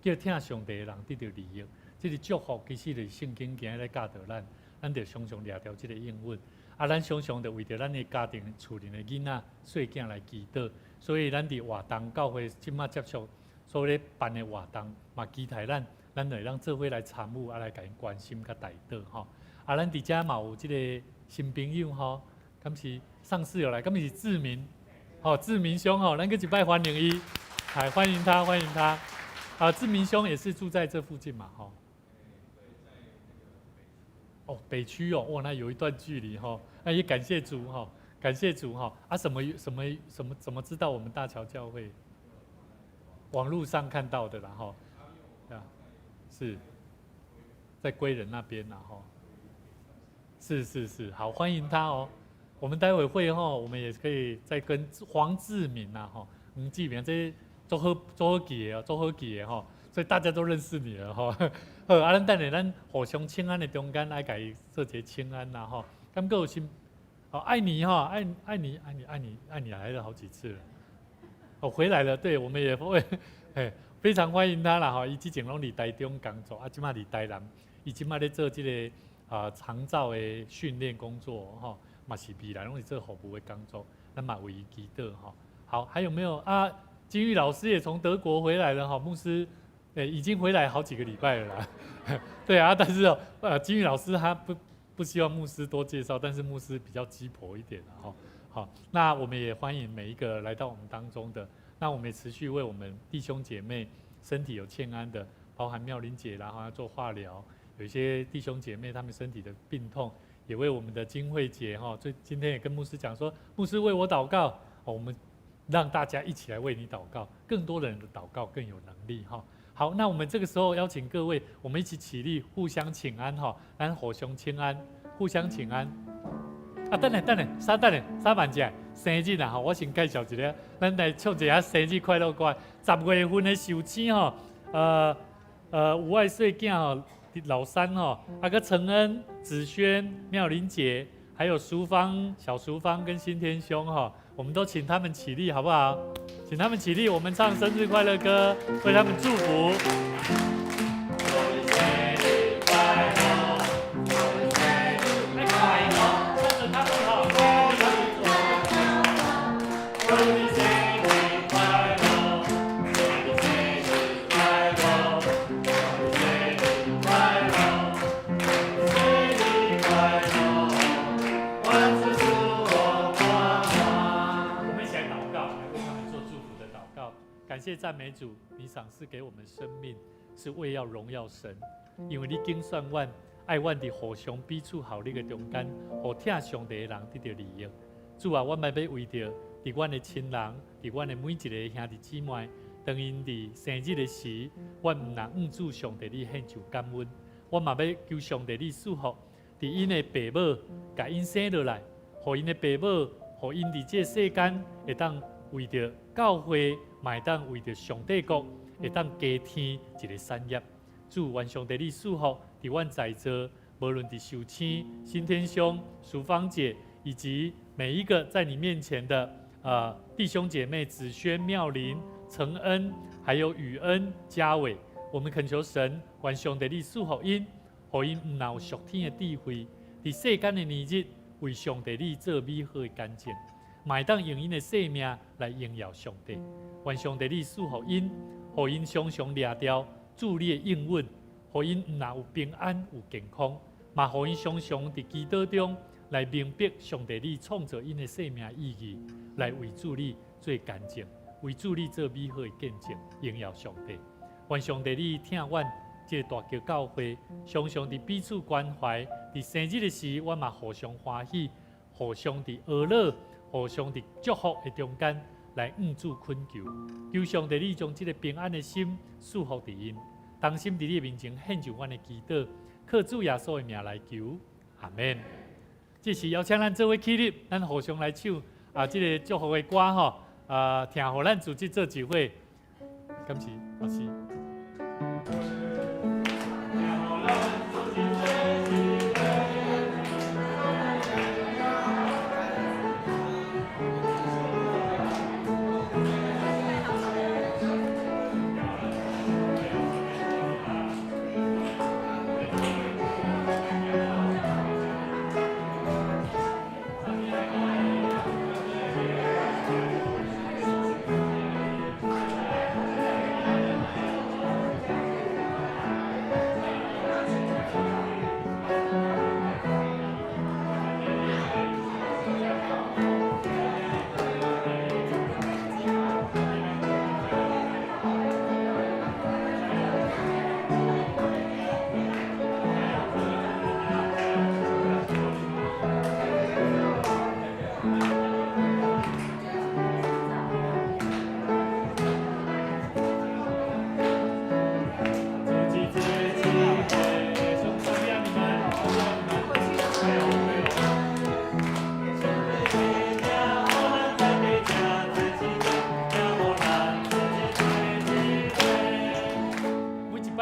叫疼上帝的人得著利益，這个祝福其實就是聖經今日咧教導咱，咱著常常掠著這个應允。啊，咱常常著為著咱的家庭厝裡的囡仔、細囝來祈禱。所以咱佇活動教會這馬接觸所咧辦的活動，嘛期待咱，咱會當做伙來參與，啊來共𪜶關心佮代禱吼。啊，咱佇遮嘛有這个新朋友吼，敢是上次有來，敢是志明，吼志明兄吼，咱閣一擺歡迎伊，來歡迎他，歡迎他。啊，志明兄也是住在這附近嘛，吼。哦，北區哦，哇，那有一段距離吼，那也感謝主吼，感謝主哈。啊，什麼什麼什麼怎麼知道我們大橋教會？網路上看到的啦哈。啊，是在歸仁那邊啦哈。是是是，好，歡迎他哦。我們待會會後，我們也可以再跟黃志明呐哈，黃志明這足好足好記的哦，足好記的吼，所以大家都認識你了吼。好，啊，咱等下咱互相請安的中間來共伊做一個請安啦吼。敢閣有新，哦，愛你哈，愛愛你愛你愛你愛你來了好幾次了，哦，回來了，對，我們也會，嘿，非常歡迎他啦吼。伊之前攏佇台中工作，啊，這馬佇台南，伊這馬咧做這個啊長照的訓練工作吼，嘛是未來攏是做服務的工作，咱嘛為伊祈禱吼。好，還有沒有啊？金玉老師也從德國回來了哈，牧師，欸，已經回來好幾個禮拜了啦。對啊，但是哦，金玉老師他不希望牧師多介紹，但是牧師比較雞婆一點哈。好，那我們也歡迎每一個來到我們當中的，那我們也持續為我們弟兄姐妹身體有欠安的，包含妙玲姐，然後要做化療，有一些弟兄姐妹他們身體的病痛，也為我們的金慧姐哈，最今天也跟牧師講說，牧師為我禱告，我們讓大家一起來為你禱告，更多人的禱告更有能力哈。好，那我們這個時候邀請各位，我們一起起立，互相請安哈，咱互相請安，互相請安。啊，等下等下，稍等下，稍慢者，生日啦吼，我先介紹一下，咱來唱一下生日快樂歌。10月份的壽星吼，吳愛歲囝吼，老三吼，啊閣承恩、子軒、妙玲姐，還有淑芳、小淑芳跟新天兄哈。我們都請他們起立，好不好？請他們起立，我們唱生日快樂歌，為他們祝福。祝你生日快樂，祝你生日快樂，跟着他們好，跟着他們做。祝你生日快樂，祝你生日快樂，祝你生日快樂，祝你生日快樂，萬事祝福滿滿。我們一起來禱告，來為他們做祝福的禱告。感謝讚美主，你賞賜給我們生命，是為要榮耀神。因為你揀選阮，愛阮佇互相彼此效力的中間，予疼上帝的人得著利益。主啊，阮嘛欲為著佇阮的親人，佇阮的每一个兄弟姊妹，當𪜶佇生日的時，阮毋但向主上帝你獻上感恩，我嘛欲求上帝你賜福，佇𪜶的爸母共𪜶生落來，予𪜶的爸母，予𪜶佇這個世間會當為著教會，嘛會當為著上帝國，會當加添一个產業。主，願上帝你賜福，佇阮在座，無論佇壽星、新天兄、淑芳姐，以及每一個在你面前的弟兄姐妹，子軒、妙玲、承恩，還有宇恩、嘉偉，我們懇求神，願上帝你賜福𪜶，予𪜶毋但有屬天的智慧，佇世間的年日，為上帝你做美好的見證，嘛會當用𪜶的生命來榮耀上帝。願上帝你賜福𪜶，予𪜶常常掠著主你的應允，予𪜶毋但有平安有健康，嘛予𪜶常常佇祈禱中來明白上帝你創造𪜶的生命意義，來為主你做見證，為主你做美好的見證，榮耀上帝。願上帝你疼阮這個大橋教會，常常佇彼此關懷，佇生日的時，阮嘛互相歡喜，互相佇呵咾，互相佇祝福的中間來向主懇求，求上帝你將這個平安的心賜福佇𪜶，同心佇你的面前獻上阮的祈禱，靠主耶穌的名來求，阿們。這時邀請咱做伙起立，咱互相來唱啊，這个祝福的歌吼，啊，聽予咱組織做一伙，感謝老師。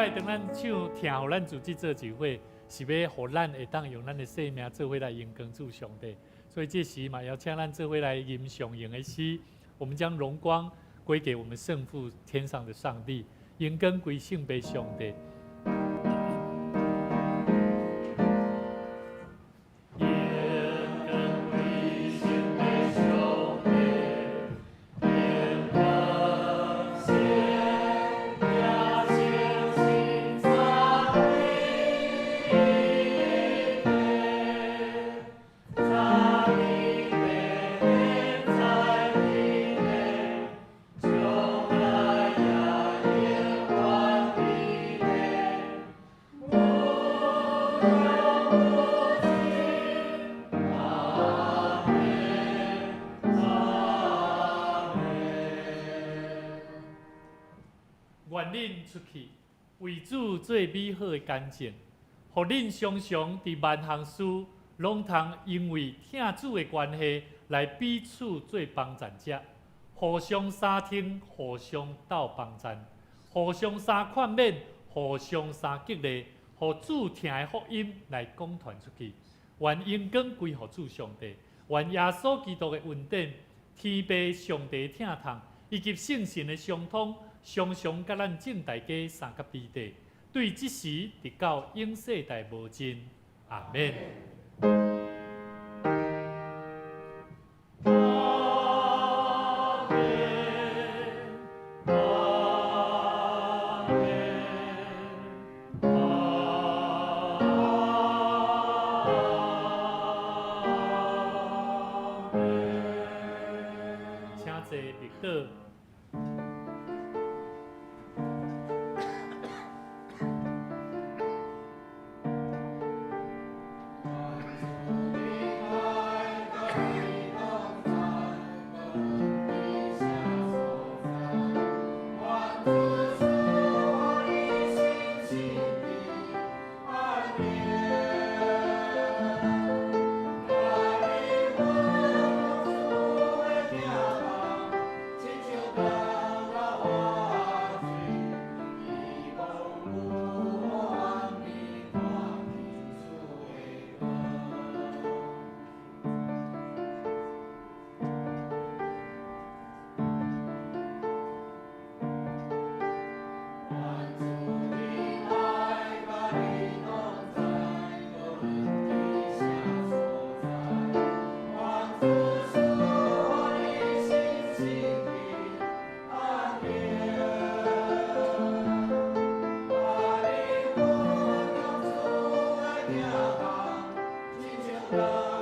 擺當咱唱疼予咱自己做一伙，是欲予咱會當用咱的生命做伙來榮光主上帝。所以這時嘛，邀請咱做伙來吟上榮的詩，我們將榮光歸給我們聖父天上的上帝，榮光歸聖父上帝。願恁出去，為主做美好的見證，予恁常常佇萬項事攏通因為疼主的關係來彼此做幫贊者，互相相挺，互相鬥幫贊，互相相勸勉，互相相激勵，予主疼的福音來廣傳出去。願榮光歸予主上帝，願耶穌基督的恩典、天父上帝疼痛以及聖神的相通，常常佮咱眾大家相佮彼得，對這時直到永世代無盡。阿們。阿們，阿們，阿們。請坐，綠島。